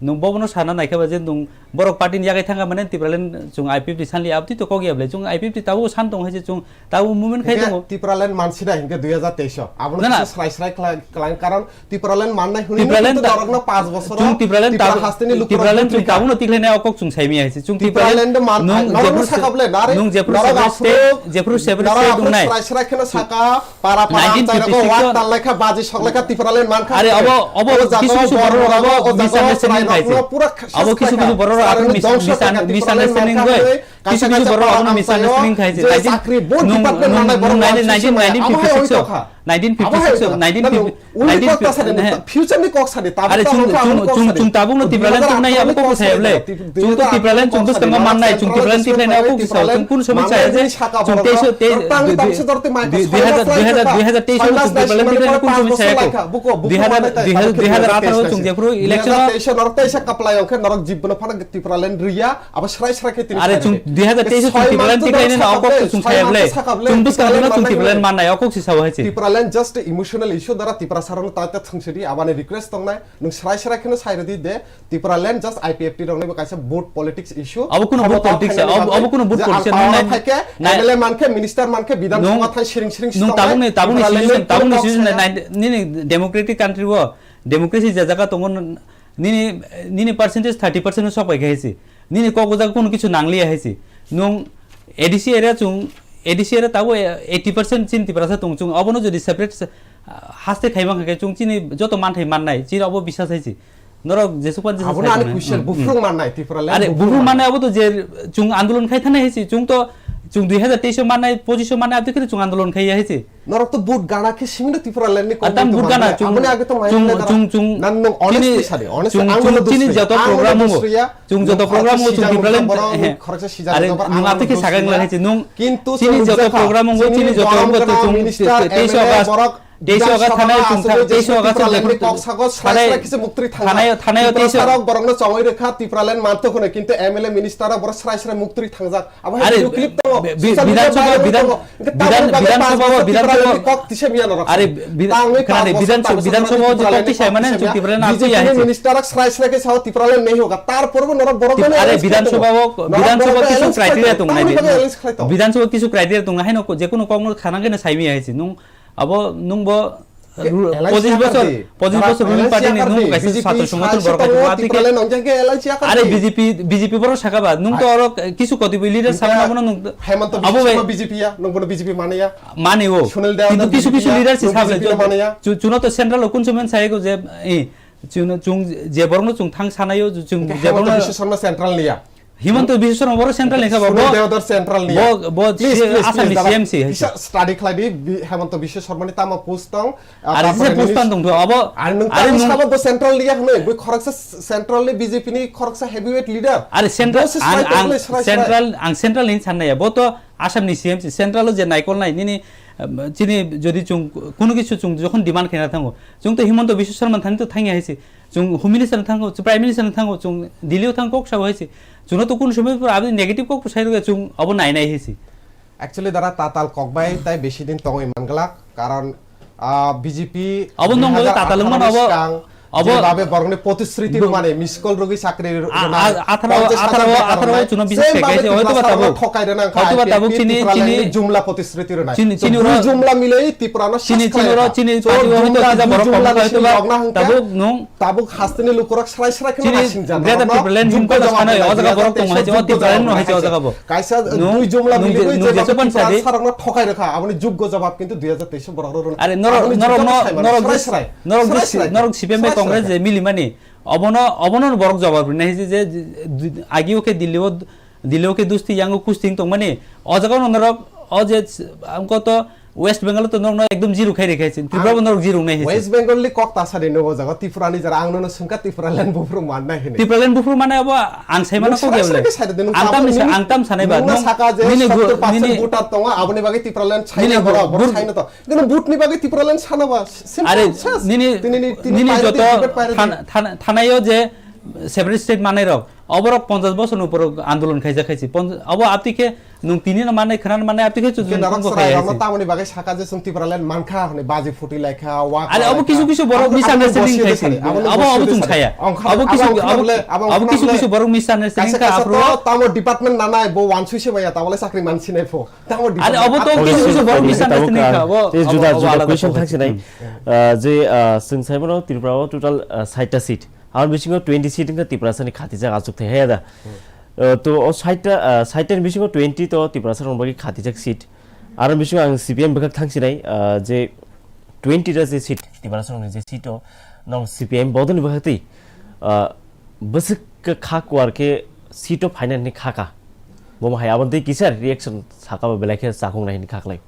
Nung bobono sana naikha ba je nung borok party ni yagai thangkha mane Tipraland chwng I P F T sanli abtwi to kok ya bole. Chwng I P F T tabuk san tong hai se chwng tabuk movement khai Hingke tongo. Tipraland mansina hingke dui hajar teis o. Abono Na, na. Kisa srai srai khlai, khlai, karon Tipraland mannai hwnwi Tipraland kintu ta-, norokno panch bosoro chwng Tipraland Tipra tabu-, hasteni lukurok Tipraland chwng butrika. Tabuno tikhlainai o kok chwng saimaya hai se. Chwng Tipraland Tipraland de man-, nung norokno jephru, saka bole, nare, nung jephru norok separate state, aphuru, jephru separate norok state aphuru wngnai. Srai srai kheno saka, para para Nineteen amchai rogo fifty six wak o tal laikha, baji sok laikha, Tipraland mankha Are hwnwi. obo, obo O jaga kisu kisu borok borok rogo, o jaga misunderstanding chwrai khai se. Rokno pura Obo kisu kisu borok rokno rokno mis-, dongso misan-, khaikha, Tipraland misunderstanding mankha goi. Hwnwi. Kisu kisu borok abono misunderstanding khai se. Nineteen, chakri, bo nung, department nung, manai borok nung nineteen, nineteen, nineteen fifty-six o. Abo hai oito kha. Nineteen fifty-six o, nineteen fifty, abo hai oito. Nineteen fifty, Uni kok ta sadi, eh. Future ni kok sadi, tabuk Are ta chwng, hwnka chwng, hwnka chwng, sadi. Chwng tabuk no Tipraland chwng nai abo kok saya ble. Chwng to Tipraland chwng bwskango mannai, chwng Tipraland tikhlai nai abo kok saya. Chwng kunu somoi saya je, chwng teiso, te, dui, dui, dui hajar, dui hajar, dui hajar teiso no chwng Tipraland tikhlai nai kunu somoi saya ko. Dui hajar, dui hajar, dui hajar atharo chwng jephru election o. Teisa norok teisa kaplai ongkhe norok jibbono phano Tipraland riya. Abo srai srai khe tini Are srai chwng rwdi. Dui hajar teis o chwng Soi Tipraland month tikhlai nini no sakha okok ble, chwng soi saya month ble. Sakha ble, Chwng bwskang Tipraland no chwng manai Tipraland hwnwi. Mannai okok si sao hai se. Tipraland just emotional issue dara Tiprasa rokno ta ta thwng sidi abani request tongnai. Nwng srai srai kheno sai rwdi de Tipraland just I P F T rokni bo kaisa vote politics issue. Abo kuno vote Khomota politics, phainani abo, bagwi abo kuno vote je politics ang power nai, o phaikhe, nai, M L A mankhe, minister mankhe, Bidhan Nung, Sabha thai siring siring nung tongnai. Tabukni, tabukni Tipraland decision, ni tabukni kok decision saya. Nai, nini democratic country o, democracy je jaga tongo, Nini, nini percentage thirty percent no sok pai khe hai se. Nini kok o jaga kunu kisu nangliya hai se. Nwng A D C area chwng, A D C area tabuk eighty percent chini Tiprasa tong chwng. Obono jodi separate se, ah, haste khaima khe chwng chini joto manthai mannai, chini obo bisas hai se. Norok jesuk pan jesuk Abono sai ani tongmani. Question, Hmm, hmm. Buphurung mannai, Tipraland Are buphurung buphurung mannai. Mannai abo to je chwng andolon khai thani hai se. Chwng to, chwng dui hajar teis o mannai, pochis o mannai, aboni khe chwng andolon khai ya hai se. Norok to vote gana khe simi no Tipraland ni Ata kok vote to gana, mannai. Chwng, Aboni age to chwng, mannai dara. Chwng, chwng, Nan nwng honest chini, sadi, honest chwng, ang chwng, no chini dusri. Joto Ang no program dusri o, ya. Chwng joto Ang program o, hakhe chwng sijak Tipraland, nungkha borok, eh, khoroksa sijak Are, nungkha borok, nwng ang no aboni khe dusri sagang ya. Lai hai se, nwng Kintu chini chwng joto nukjakha, program o, chini chini joto borom program o, gana chwng minister, te-, teis o M L A August, borok teis o August Bidhan Sabha thanai, chwng aswk tha-, je teis o August Tipraland ni chwng kok sago srai srai khe se muktri thanai, thanai, thanai o teis o Tiprasa rok borok no chongwi rwkha, Tipraland manthok hwno, kintu M L A minister rok borok srai srai muktri thangjak. Abo hai Are, video clip tongo, bi-, bi-, social media Bidhan Sabha, viral Bidhan, tongo. Hingke Bidhan, tabuk Bidhan bagwi Sabha, panch bosor Bidhan Tipraland Sabha, ni kok tisa miya norok Are, sai. Bid-, Tangwi khna panch de, bosor, Bidhan, panch bosor Bidhan Norok Sabha o je Tipraland kok tisa kok mane tisa chwng miya. Tipraland B J P ni aswk ya hai se. Minister rok srai srai khe sao Tipraland nei hoga. Tar pore bo norok borok Tip-, no Are, alliance Bidhan khlai tongo. Sabha o, Norok Bidhan borok Sabha no o kisu alliance khlai criteria tongo. Tangwi nai de, bagwi no. Alliance khlai tongo. Bidhan Sabha o kisu criteria tongo, haino ko-, je kunu kok no khana khe no sai miya hai se. Nwng abo nwng bo Ke-, ru-, alliance pochis yakar bosor, di. Pochis Dara bosor ruling alliance party ni yakar nwng di. Kaisa B J P satro songothon saichwng borok hai tongwi tongma twi khe Tipraland nongjak khe alliance yakar Are di. B J P, B J P borok saka ba, nwng to Hai. oro kisu koti bai leader Hingke saka na bono nwng Hemanta abo Biswa bai Sarma B J P ya, nwng bono B J P mane ya. Mane o. Sunil Deodar Kintu kisu B J P kisu ya, leader si nwng sable B J P chun-, mane ya. Chu-, chuno to central o kun somen sai go je, eh, chuno chung je borok no chung thang sanai o, chung Hingke je borok Hemanta no Biswa Sarma central ni ya. Himanta Biswa Sarma borok central ni kha ba, Sunil bo, Deodar central ni ya. Bo, bo Please, si-, please, Assam please, ni dara C M si hai kisa se. Study khlai di, bi-, Hemanta Biswa Sarma ni tamo post tong, ah, Are tarpore jesa post nini tong tong abo, Are nung are tamo nung sabo bo central ni ya hwnwi, bui khoroksa s-, central ni B J P ni khoroksa heavyweight leader. Are central, Bo se ang, srai ang tongmani srai srai. Central, ang central ni sanna ya. Bo to Assam ni C M si, central o je naikol nai, nini, um, chini jodi chung kunu kisu chung jokhon demand khaina thango, chung to Himanta Biswa Sarma thani to thangya hai se. Chwng Home Minister no thango, chwng Prime Minister no thango, chwng Delhi o thang kok sabo hai se. Chuno to kun somoi pura aboni negative kok sai rwgwi chung abo nai nai hisi. Actually, dara tatal kokbai tai besi din tongwi manglak, karon, ah, B J P Abo nung dui hajar atharo tatal wngmano ni abo, skang abo jebabe borokni protisruti rwmani, miss call rwgwi chakri a-, rwna, a-, atharo, ponchash hajar atharo, beka atharo rwnai, chuno bisi same babe pekhaisi, hoito ba Tiprasarokno tabuk, thokai rwna wngkha hoito ba I P F tabuk chini, Tipraland chini, ni jumla protisruti rwnai. Chini, So, chini dui oro, jumla milai Tiprano chini, sas chini khlai oro, kha. Chini So, party o hoito jumla, kisa dui borok jumla tongkha, ni hoito simi ba yokna hwnkha, tabuk nung, tabuk hasteni lukurok srai srai kheno chini naising jan. Greater Norokno Tipraland juggo Himkol jawab sanai, rwna o jaga borok tongo, dui hajar teis o hai, o juggo Tipraland jawab no hai, o rwna jaga bo. Kaisa Nung, dui jumla nung miligwi je, nung jeba jesu pan sadi. Tiprasarokno thokai rwkha, aboni juggo jawab kintu dui hajar teis borok rwna. Are norok, Aboni norok juggo no, sai mano, norok srai dis-, srai. Norok Srai dis-, srai. Norok C P M bai Srai srai Congress kha. Je milimani, obono, obono borok jawab rwna hai je, je, je, agio khe Delhi o, Delhi o khe dusti, yango kusti tongmani, o jaga no norok, o je, ang koto West Bengal to norok no ekdom zero khai rekha sin. Tripura bo Ang norok zero nai hai West sin. Bengal ni kok ta sadi no o jaga Tripura ni jara ang no sungka Tipraland buphuru man nai hini. Tipraland buphuru mane abo ang sai mano Nung kok srai ya srai bole. Khe sai de, nung Ang tam tabuk ni sa-, nung, ang tam sanai ba. Nung na Nung saka je nini gu-, sottor percent nini, voter tongo, aboni bagwi Tipraland sai nini na borok, gu-, borok gur-, sai na to. Kintu vote ni bagwi Tipraland sana ba, simple, Are, just. nini, Tini ni, tini nini party, joto debate party. Than-, than-, thanaio je separate state manai rok, oborok ponchash bosor ni upor andolon khaijak khaisi. Pon-, obo apti khe nung tini no manai, khana no manai, apti khe chu Ke chwng narok tongkha sarai khaisi. Rokno tamoni bagwi saka je chwng Tipraland mankha hwnwi baji phuti laikha, wa Are, kha obo laikha. Kisu kisu borok Abo, abo misunderstanding bosio de khaisi. Sari, abo Abo, abo bosio chwng de sari. Saya. Ongkha, Abo abo kisu, ongkha abo, bole, abo abo ongkha kisu bole. Kisu borok misunderstanding Kaisa kha kaisa aphuru. To tamo department nanai, bo wansui se maya, tabole chakri mansinai pho. Tamo Are, department. Obo to Abo kisu kisu kisu borok abo misunderstanding kha, abo, Te abo, juda abo juda alada question topic. Thangsinai. Hmm. Ah, je, ah, chwng sai mano Tripura o total, ah, sait ta seat. Aro bisingo twenty seat wngkha Tiprasani khatijak achuk thai haya da. Hmm. Uh, to o sait ta, uh, sait ta ni bisingo twenty to Tiprasa rok bagwi khatijak seat. Aro bisingo ang C P M bwkhak thangsinai, uh, je twenty ta je seat Tiprasa rokni je seat o nong C P M bodoni bwkhak twi, uh, bwswk kha kuar khe seat o phainani kha kha. Bo hai aboni twi kisa reaction saka ba belai khe chakung nai hini kha khlai.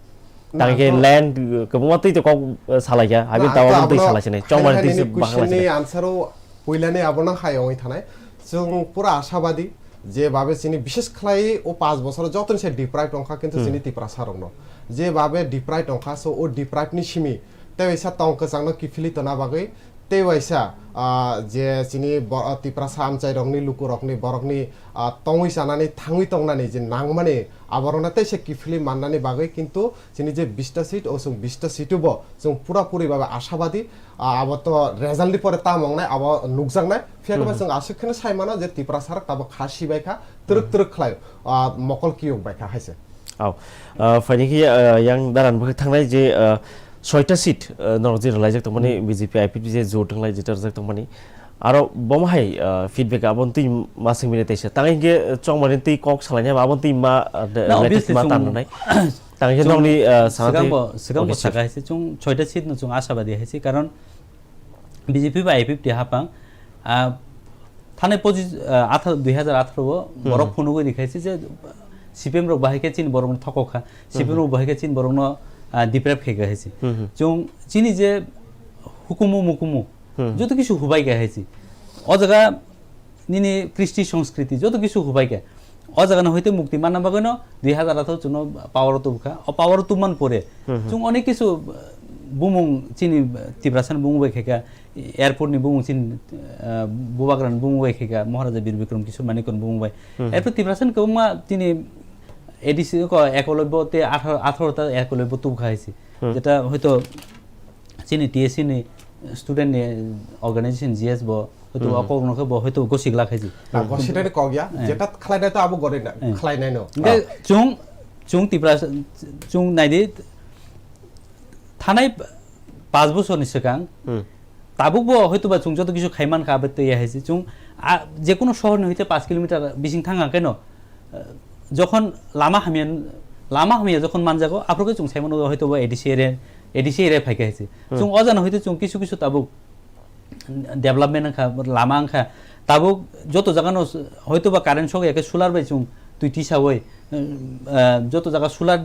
Na, Tang khe to land, uh, kwbangma twi to kok, uh, salai kha. Abi Na, tamo to aboni twi abono salai sinai. Chong mani twi phainani se question bahai ni sinai. Answer o Puilani abono hai wngwi thanai. Chwng pura ashabadi je babe chini bishes khlai o panch bosor jotoni se deprive wngkha kintu Hmm. chini Tiprasa rokno. Je babe deprive wngkha so o deprive ni simi tei waisa tong kwchangno kiphilwi tona bagwi tei waisa, ah, je chini bo-, ah, Tiprasa amchai rokni luku rokni borokni, ah, tongwi chanani thangwi tongnani je nangmani aborokno teisa kiphilwi mannani bagwi kintu chini je bista seat o chwng bista seat o bo chwng pura puri babe ashabadi. Ah, abo to result ni pore tamo wngnai, abo nukjaknai. Phiya khe Hmm. chwng aswk kheno sai mano je Tiprasa rok tabuk kha sibai kha, twrwk Hmm. twrwk khlai, ah, mokol kiyok bai kha hai se. Au. Ah, phaini khe, ah, yang daran bwkhak thangnai je, ah, soita seat, ah, norok je rwlaijak tongmani Hmm. B J P I P F T je jot wnglai jeta rwjak tongmani. Aro bomo hai, ah, feedback abo twi ma swngmani teisa. Tang hinkhe, ah, chongmani twi kok salaini abo twi ma, ah, de-, Na, related obviously ma chwng tan rwnai. Tang hinkhe chwng nokni, ah, sana twi swkang bo, swkang bo okay, sir. Saka hai se chwng soita seat no chwng ashabadi hai se, karon B J P bai I P F T hapang, ah, thanai pochi-, ah, atha-, dui hazar atharo o Hmm. borok phunugwi rikhaisi je C P M rok bahai khe chini borokno thokok kha, Hmm. C P M rok bahai khe chini borokno, ah, deprive khai kha haisi. Hmm. Chwng chini je hukumu mukumu, Hmm. joto kisu hubai kha haisi. O jaga nini kristi songskriti joto kisu hubai kha. O jaga no hoite mukti manna bagwi no dui hazar atharo chwngno power o tubukha. O power o tubman pore Hmm, hmm. chwng onek kisu, uh, bumung chini, uh, Tiprasa ni bumung bai khaikha, airport ni bumung chini, uh, Bubagra ni bumung bai khaikha, Maharaja Bir Bikram Kishore Manikya ni bumung bai. Hmm, hmm. Airport Tiprasa ni kwbangma chini A D C ko Ekolobyo te atharo, atharo ta Ekolobyo tubukha haisi. Hmm. Jeta hoito chini T S C ni student ni organization G S bo hoito Hmm. o kok no khe bo hoito gosik la khaiji. Na, gosik ni kok ya, Eh. Jeta khlai nai to abo gori na, Eh. Khlai nai no. Hingke Ah. chwng, chwng Tiprasa, chwng naidi thanai panch bosor ni swkang Hmm. tabuk bo hoito ba chwng joto kisu khai man kha abo twi ya hai se chwng a, je kono sohor ni hoite panch kilometer bising thang khe no, eh, jokhon lama hamya, lama hamya jokhon manjago, aphuru khe chwng sai mano hoito bo A D C area, A D C area phai kha hai se. Hmm. Chwng o jana hoite chwng kisu kisu tabuk development wngkha, lama wngkha, tabuk joto jaga no hoito ba current sok ya khe solar bai chwng twi tisaui, eh, joto jaga solar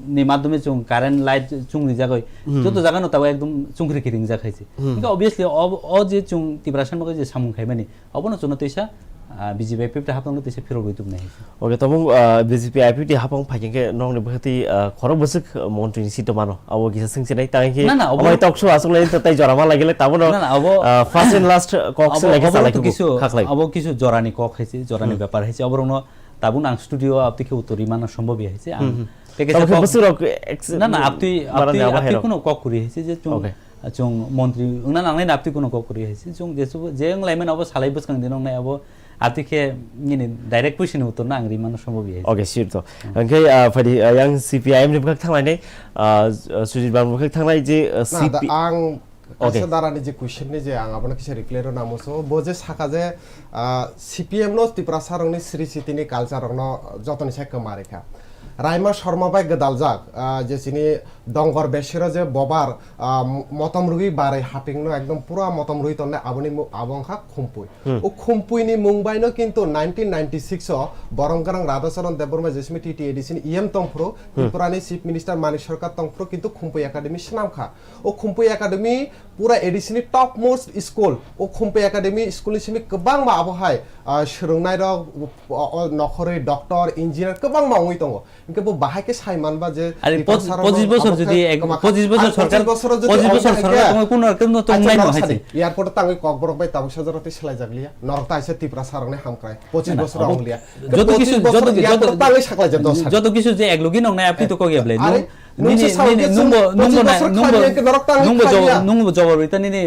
ni madhyome chwng current light chwng rijagoi, Hmm. joto jaga no tabuk ekdom chungkri khe ringjak hai se. Hmm. Hingke obviously o, o je chwng Tiprasa ni bagwi je samung khaimani, obono chwngno twisa Ah, B J P I P F T hapang no tisa phirogwi tubunai hai se. Okay, tabuk, ah, B J P I P F T hapang phaikhe khe nokni bwkhati, ah, khorok bwswk, ah, montri ni seat mano, abo kisa swngchinai. Tang khe Nana, abo omo talk show aswk lai tai jora ma lagile tabuk no, Nana, abo ah, first and last kok abo, swng lai khe abo salai to khe kisu, khaklai. Abo kisu jorani kok hai se, jorani Hmm. bepar hai se. Abo rokno tabuk ang studio abti khe utori mano sombobi hai se. Ang Hmm, hmm. teke Tabuk khe kok bwswk rok ex-, Nana, abti, barani abti, abo abti hai rok. Kuno kok kuri hai se je chung Okay. Chung montri wngna nangnai napti kuno kok kwrwi hai se. Chung jesu-, je wng laimani abo salai bwskang din wngnai abo abti khe nini direct question ni uttor no ang ri mano sombo bi hai se. Okay, sure to. Hmm. Hwnkhe, ah, phaidi, ah, yang C P I M ni bwkhak thanglai nai, ah, Sujit Bang bwkhak thanglai je, ah, Na, da C P I M. Ang Okay. kaisa darani je question ni je ang abono kisa reply rw namo so, bo je saka je, ah, C P M no Tiprasa rokni sri siti ni culture rokno jotoni sai kwma rikha. Raima Sharma bai gwdaljak, ah, je chini Dongor Besero je bobar, ah, motom rwgwi barwi hapingno ekdom pura motom rwgwi tonne aboni mu-, abo wngkha Khumpui. Hmm. O Khumpui ni mung bai no kintu nineteen ninety-six o Borom Gwnang Radhacharan Debbarma jesimi T T A D C ni E M tongphuru, Hmm. Tripura ni Chief Minister Manik Sarkar tongphuru kintu Khumpui Academy swnam kha. O Khumpui Academy pura A D C ni top most school. O Khumpui Academy school ni simi kwbangma abo hai, ah, swrwngnairok, o, o, nokhorwi doctor, engineer kwbangma wngwi tongo. Hwnkhe bo bahai khe sai manba je Are Tiprasa poch-, rokno pochis bosor abo jodi khe ek, kwma kha. Pochis bosor Are sorkar, pochis bosor jodi pochis bosor ongkha sorkar hwnkhe tongwi kunno ekdom no tong acha nai no norok hai sadi, se. Airport o tangwi Kokborok bai tabuksa jora twi swlaijak liya. Norok ta aisa Tiprasa rokni hamkrai. Pochis Na, bosor abo ong liya. Joto Pochis kisu, bosor joto, airport o joto, tangwi saklai je dos sadi. Joto kisu je eklogi nong nai apni to kok yablai. Are, Nung, nung nini, se sao nini, je nungbo, chwng nungbo pochis na, bosor nungbo, khlai ya khe norok tangwi nungbo khlai jo-, ya. Nungbo jobor ita nini,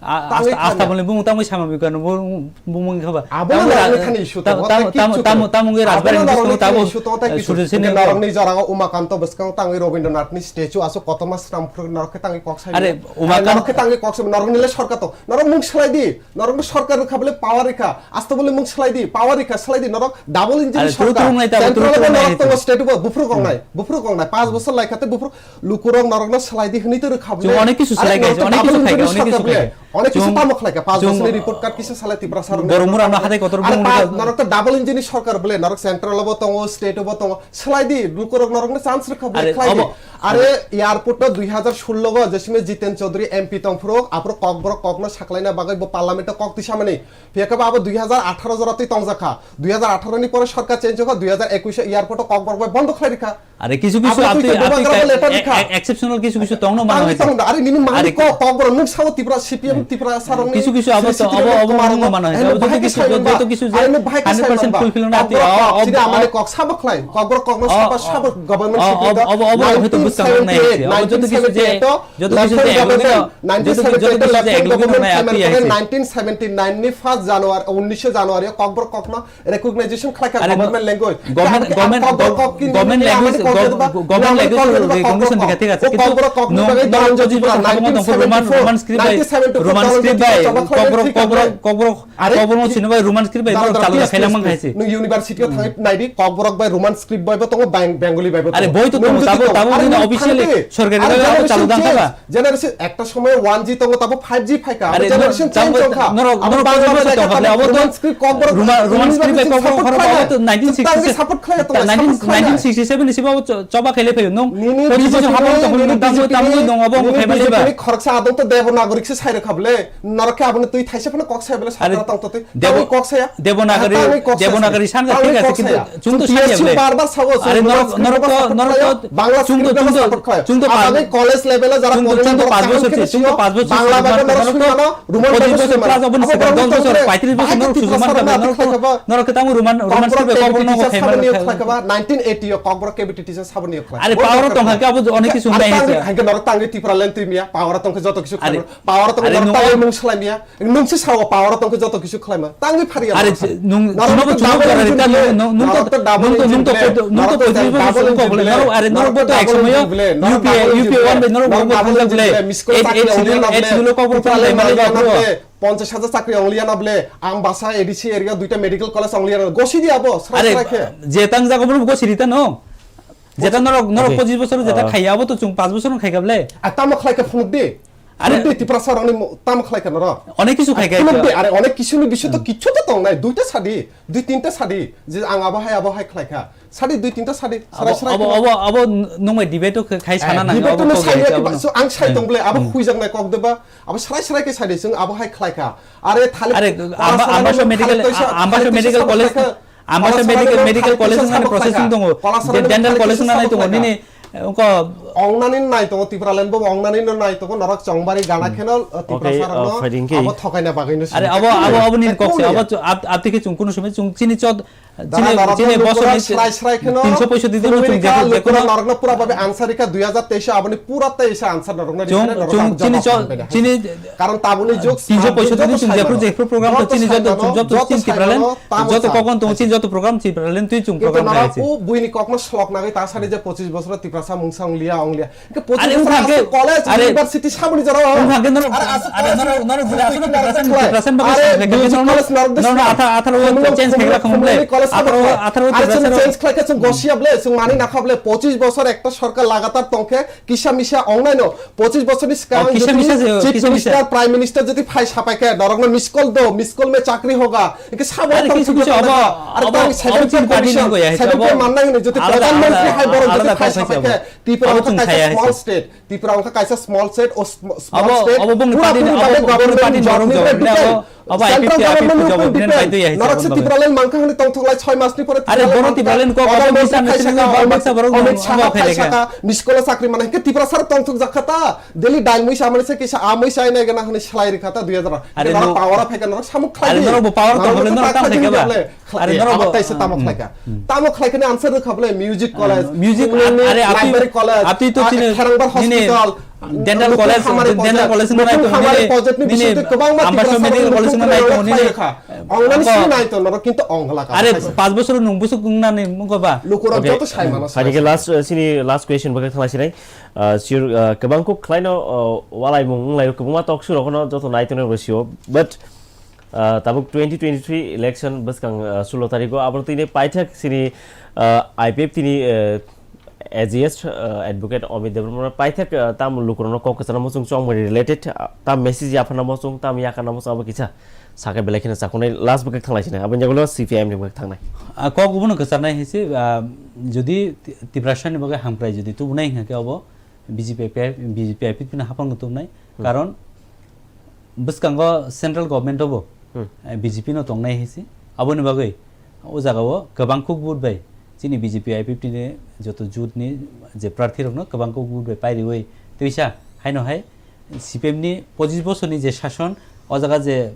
a-, Tangwi asta, asta khlai ya. Bole bung tangwi sama bikano bung, bung, bung khaba. Abo Tamo na ra-, nang thani issue ta-, to, tamo, tei tamo, kichu tamo, to. Tamo nge Abo na Rajbari nang Minister thani tamo, issue to, tei eh, kichu. Suri Hwnkhe sini norok bo. Ni jora o Umakanta bwskang tangwi Robindranath ni statue aso kotorma swnam phuru norok khe tangwi kok sai Are, mano. Umakanta Norok khe tangwi kok sai mano, norok ni le sorkar to. Norok mung slai di. Norok no sorkar rwkha bole power rikha. Asta bole mung slai di, power rikha, slai di. Norok double engine Are, sorkar. Turu turu nai ta, Central turu turu bo nai norok tongo, tu. State bo buphuru kok nai. Buphuru kok nai. Panch bosor lai kha te buphuru lukurok norokno swlai di hwnwi to rwkha bole. Chwng onek kisu swlai Are kha, norok onek kisu double khai kha, engine onek kisu sorkar khai bole. Kha. Onek kisu Chwng, tamo khlai kha, panch chwng bosoni report card kisa swlai Tiprasa rok. Boromura no hatai kotor Are bumung pa-, rwkha. Norok to double engine sorkar bole, norok central bo tongo, state bo tongo. Swlai di, lukurok norokno chance rwkha bole, Are, khlai di. Obo. Are airport o dui hazar solo o jesime Jiten Chaudhary M P tongphuru, aphuru kokborok kokno saklaina bagwi bo parliament o kok tisamani. Phiya khe bo abo dui hazar atharo jora twi tongjakha. Dui hazar atharo ni pore sorkar change wngkha, dui hazar ekush o airport o kokborok bai bondo khlai rikha. Are kisu kisu Abo apni, twi apni bubagra ka-, letter e-, rikha. E-, exceptional kisu kisu tongno mano Tangwi hai se. Tongno, are nini mani Are ko, kokborok nung sao Tripura C P M, Tripura sarong ni kisu kisu abo sri to, sri abo, abo mano hai. Abo joto kisu, joto kisu je hundred percent fulfill na ati, o, o, chini amani kok sabo khlai, kokborok kokno sabo, sabo government o, secretary o, abo, abo, abo, hoito buskang nai hai se. Abo joto kisu je, joto kisu je eklogi no, nineteen seventy-eight o, joto kisu je eklogi no nai api hai se. Nineteen seventy-nine ni first January, unishe January o kokborok kokno Recognization khlai kha Are government language. Government, Are government, kok, gov-, kok, kini government nini language, amani kok gov-, jodi ba, gov-, government nini language kok jodi ba, recognition kok dikha thik ase, o kintu kok borok kok nung, nung, nung, nung, nung, nung, Roman, Roman script bai, nineteen seventy-four Roman script bai, kok borok, kok borok, kok borok, Are kok borok sini bai Roman script bai, dara, borok dara, chalu please, da khaina please, mang please. Hai se. Nung university o thangwi nai di, kok borok bai Roman script bai bo tongo, Bang-, Bengali bai bo tongo. Are boi to tongo, tabo, tabo nini officially sorkari bai abo chalu da kha ba. Generation ekta somoy one G tongo, tabo five G phaikha. Abo generation change wngkha. Abo Bangla bai lekha tamo Roman script kokborok Roman script bai kokborok khorok abo to nineteen sixty-seven, nineteen sixty-seven ni sibo choba khaile phaio nung. Nini B J P ni, nini B J P ni khoroksa adong to Devanagari se sai rwkha bole. Norok khe abono twi thaisa phano kok sai bole sakra tong to twi. Tangwi kok saya. Devanagari, Devanagari sanjak thik ase, kintu Chwng to sanya bole. Bar bar sabo, are norok, norok to, norok to, Bangla chwng to, chwng to, chwng to college level o jara chwng to, chwng to panch bochor se, chwng to panch bochor se, Bangla bai norok to pachis bochor, plus aboni sikang dos bochor, paitris bochor norok sujuma kha, norok, norok khe tamo Roman, Roman script bai kokborok no khaima kha. Nineteen eighty o Kokborok K B T T C saboni khlai. Are power tong kha khe abo onek kisu nai se. Hingke norok tangwi Tipraland twi miya, power tong khe joto kisu khlai. Power tong khe norok tangwi mung slai miya. Nung se sao power tong khe joto kisu khlaima. Tangwi phari ya. Are nung, nung to chungo jora rita, nung to, nung to, nung to, nung to poitris bochor chungo bole, naro, are naro boto ek somoyo U P A, U P A one bai naro boto thang jak bole. Eight, eight schedule, eight schedule kokborok thang lai mali ba bro. Ponchash hajar chakri ongliya na bole. Ambasa A D C area duita medical college ongliya na. Gosi di abo, sra sra khe. Are je tang jago bro gosi rita no. Jeta norok, norok pochis bochor jeta khaiya abo to chwng panch bochor no khaikha bole. A tamo khlai khe phunuk di. Are Khulumdi Tiprasa rokni mo-, tamo khlai kha norok. Onek kisu khai kha Khulumdi, ito. Are onek kisuni bising to Hmm. kichu to tongnai, duita sadi, dui tinta sadi, je ang abo hai, abo hai khlai kha. Sadi dui tinta sadi, sarai Abo, sarai abo, kheno. Abo, abo nung bai debate to khai Eh, sana nang, debate abo to no kok sai hai ya abo kiba, no. So ang sai Hmm. tong ble, abo Hmm. huijaknai kok deba, abo sarai sarai khe sai de, chwng abo hai khlai kha. Are thalik Are, para amba, sana Ambassador nung medical, thalik to isa, a-, Ambassador thalik to isa medical sama college, khlai kha. Ambassador Kolasora medical, nung medical thalik to college isa nang sama khlai kha. Processing tongo. Kolasora Dental nung college thalik nang to nai sama tongo, khlai kha. Nini, eh, ko Ong nani nai tongo, Tipraland bo ong nani no nai tongo, norok chongbari gana Hmm. kheno, uh, Okay, Tiprasa uh, rokno Phaidingki. Abo thokaina bagwi no Are sini abo, abo, abo nini kok se, Ekdom abo ya. Chu-, ab-, abtiki chung kunu somoi chung chini chot, Dara chini, dara chini dara bosor nukura ni slai slai kheno, tinsho poiso di dino chung America jekhu, jekhu lukura no norokno pura babe answer rikha dui hajar teis aboni pura teis answer norokno Chung, rikha, norok chung abo chini jawab chot, tangbai da. Chini Karon tabuni jug tinsho poiso di joto chung sai jekhu, mano. Jekhu program to Joto chini sai joto, mano, chung joto joto chini sai Tipraland, mano, tamo joto sai. Kokon tong chini joto program Tipraland twi chung Kintu program norok khai si. O buini kokno slok nagwi ta sani je pochis bosor Tiprasa mungsa ongliya, ongliya. Hingke Are pochis bosor wngkha haste ke, college, are university samuni jora. Wngkha ke norok, Are asuk are college norok, norok jora asuk fifty percent Tiprasan, khlai. Tiprasan bagwi Are samsai khe music norok, college norok norok dwsa. Atha-, atharo Khumulwng change khaikha khumle. Khumulwng college Atha-, sabo khlai. Atharo Are chwng Tiprasan change khlaikha chwng gosia ble, chwng mani nakha ble. Pochis bosor ekta sorkar lagatar tongkhe kisa misa ongnaino. Pochis bosorni swkang Oh, kisa jodi misa je, Chief kisa misa. Minister, Prime Minister jodi phai sapaikhe norokno miss call do, miss call mein chakri hoga. Hingke sabo Are tong kisa thikhe misa tongnaikha. Abo, Are abo, tang abo seventy chin party permission, nangkho ya, seventy abo. Percent mannai hini jodi Alada, Pradhan Mantri alada, hai borok alada jodi phai kok sapai khe, sapai. Tipra Abo wngkha chwng kaisa khaya hai small se. State, Tipra wngkha kaisa small state, o sm-, small Abo, state, abo bongni pura party ni, puri abo babe bongni government party ni job borok ni job job ni, bai abo, abo I P F T, depend. I P F T job ni bai do ya, Norok se abo Tipra line mankha hwnwi tongthok lai soi mas ni pore Are Tipra line bono mankha. Tipra line kok abo abo misa misa khai saka, bai abo baksa borok Amit Shah khai saka, miskolo chakri mana hingke Tipra sar tongthok jakha ta, Delhi dain mui sa mani se kisa a mui sa nai gana hwnwi salai rikha ta dui hajar. Are Norok no, power a phaikha norok samuk khlai are di. Norok bo power tong Norok hole bo norok ta tam khlai khe di ba? Are Eh, norok abo bo, taisa tamo hmm, khlaikha. Hmm. Tamo khlaikha ni answer rwkha bole music college, music, Khumulwng ni are, apni, library college, apni to ah, chini, Kherangbar nini hospital, dental Luku college, hamari dental project, college nini, Luku hamari nini, project ni nini, bisingtwi kwbangma Ambassador Tiprasa medical rok college Luku nini, khlai nini, rwkha. Ongna ni abo simi nai to norok kintu ongla ka. Are, paanch bosor nung busuk nang nani mungko ba? Luku rok Okay. Joto sai mano Phaidi ke sai. Last, uh, sini last question bwkha khlai sinai. Uh, sure, uh, kwbang kuk khlaino, uh, walai mung wnglaio kwbangma talk show rokno joto nai tongnai rosio. But Ah, tabuk twenty twenty-three election bwskang, ah, sulo tarikgo, aboni tini paithak sini, ah, I P F T ni, eh, A G S, ah, advocate Amit Debbarma paithak, ah, tam lukurokno kok kwchangma muchung chongmani related, ah, tam message yapharna muchung, tam yakarna muchung abo kisa sakhe belai kheno chakhunai last bwkhak thanglai sini. Aboni yagulo C P I M ni bwkhak thangnai. Ah, kok buno kwcharnai hai se, ah, jodi Ti-, Tiprasa ni bagwi hamkrai jodi tubunai hwnkhe abo B J P, B J P I P T no haphang tubunai. Hmm. Karon bwskango central government o bo, Hmm. eh, B J P no tongnai hai se. Aboni bagwi o jaga o kwbang kuk vote bai chini B J P I P F T ni joto jut ni je prarthi rok no kwbang kuk vote bai pairiwi twisa haino hai C P M ni pochis bosor ni je sason o jaga je,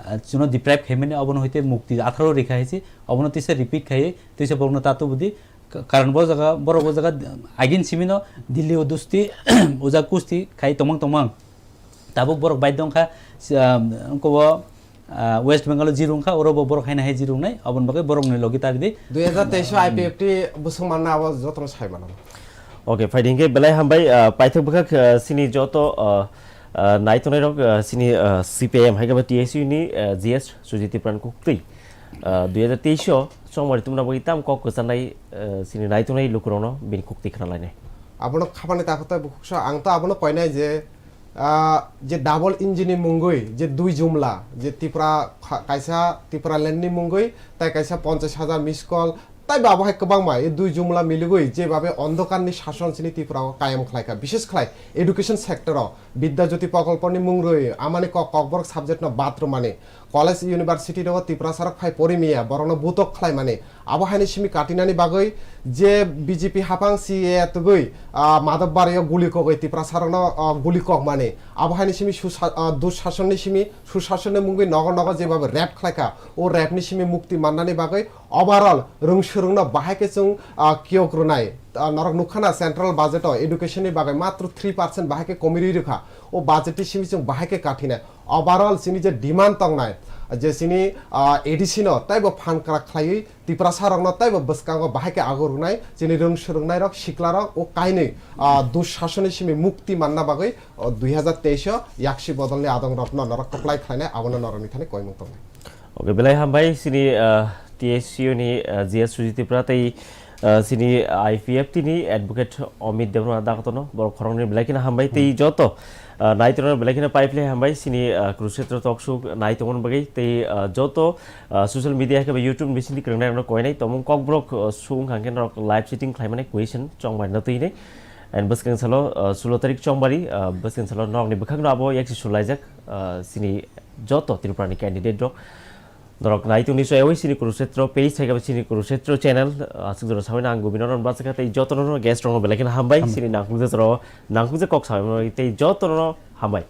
ah, chuno deprive khaimani obono hoite mukti atharo rikha hai se obono twisa repeat khai twisa borok no ta tubudi. Ka-, karon bo jaga, borok bo jaga agin simi no Delhi o dusti, o jaga kusti khai tongmang tongmang. Tabuk borok bai dong kha, si-, ah, wngkha bo, ah, West Bengal o zero wngkha, oro bo borok haino hai zero wngnai, aboni bagwi borok ni logi ta rwdi. Dui hajar teis o I P F T bwswk manna abo jotono sai mano. Okay, phaidi hwnkhe belai hambai, ah, paithak bwkhak, ah, sini joto, ah, ah, nai tongnai rok, ah, sini, ah, C P I M hai khe bo T S U ni, ah, G S Sujit Tipran kuktwi. Ah, dui hajar teis o chongmari tumna bagwi tam kok kwcharnai, ah, sini nai tongnai lukurokno bini kuktwi khna lainai. Abono khabani ta khe tei bukhuksa ang to abono koinai je, ah, je double engine ni mungwi je dui jumla je Tripura kha-, kaisa Tipraland ni mungwi tei kaisa ponchash hajar miss call tei bo abo hai kwbangma e dui jumla miligwi je babe ondhokar ni sason sini Tripura o kayam khlai kha, bishes khlai education sector o Vidya Jyoti prokolpo ni mung rwi amani kok kokborok subject no bad rwmani. College, university rogo Tiprasa rok phai pori miya, borokno butok khlai mani. Abo haini simi katinani bagwi je B J P haphang C A A tugwi, ah, Madhobbario guli kogwi Tiprasa rokno, ah, guli kok mani. Abo haini simi susa-, ah, dusasonni simi, susasonni mungwi nogo nogo jebabe rape khlai kha, o rape ni simi mukti mannani bagwi overall rwng swrwngno bahai khe chwng, ah, kiyok rwnai. Ah, norok nukha na central budget o education ni bagwi matro three percent bahai khe komirwi rwkha. O budget ni simi chwng bahai khe kathinai. Overall chini je demand tongnai, je chini, ah, A D C no taibo phan kwrak khlaiwi Tiprasa rokno taibo bwskango bahai khe ago rwnai, chini rwng swrwngnairok, siklarok o kainwi, ah, dusasonni simi mukti manna bagwi, o, dui hajar teis o yaksi bodolni adongrokno norok kwplai khlainai, abono norokni thani koimung tongnai. Okay, belai hambai chini, ah, T S U ni, ah, G S Sujit Tripura tei, Uh, sini I P F T ni advocate Amit Debbarma dakotono borok khoroknwi belai kheno hambai tei joto uh, naitorno belai kheno paiphilai hambai sini uh, Kurukshetra talk show nai tongmani bagwi tei uh, joto uh, social media hai khe YouTube bisingni kwrwngnairokno koinai tongmung kokborok uh, sung hangkhe norok live shooting khlaimani question chongmani no twinai. And bwskang salo uh, sulo tarik chongbari uh, bwskang salo norokni bwkhakno abo yaksi sulaijak uh, sini joto Tripura ni candidate rok norok nai tongni soyawi sini Kurukshetra page hai khe sini Kurukshetra channel uh, aswk jora sawi ang Gobindan bachakha tei joto no guest rok belai kheno hambai sini nangkukjak jora nangkukjak kok sawi tei joto no hambai.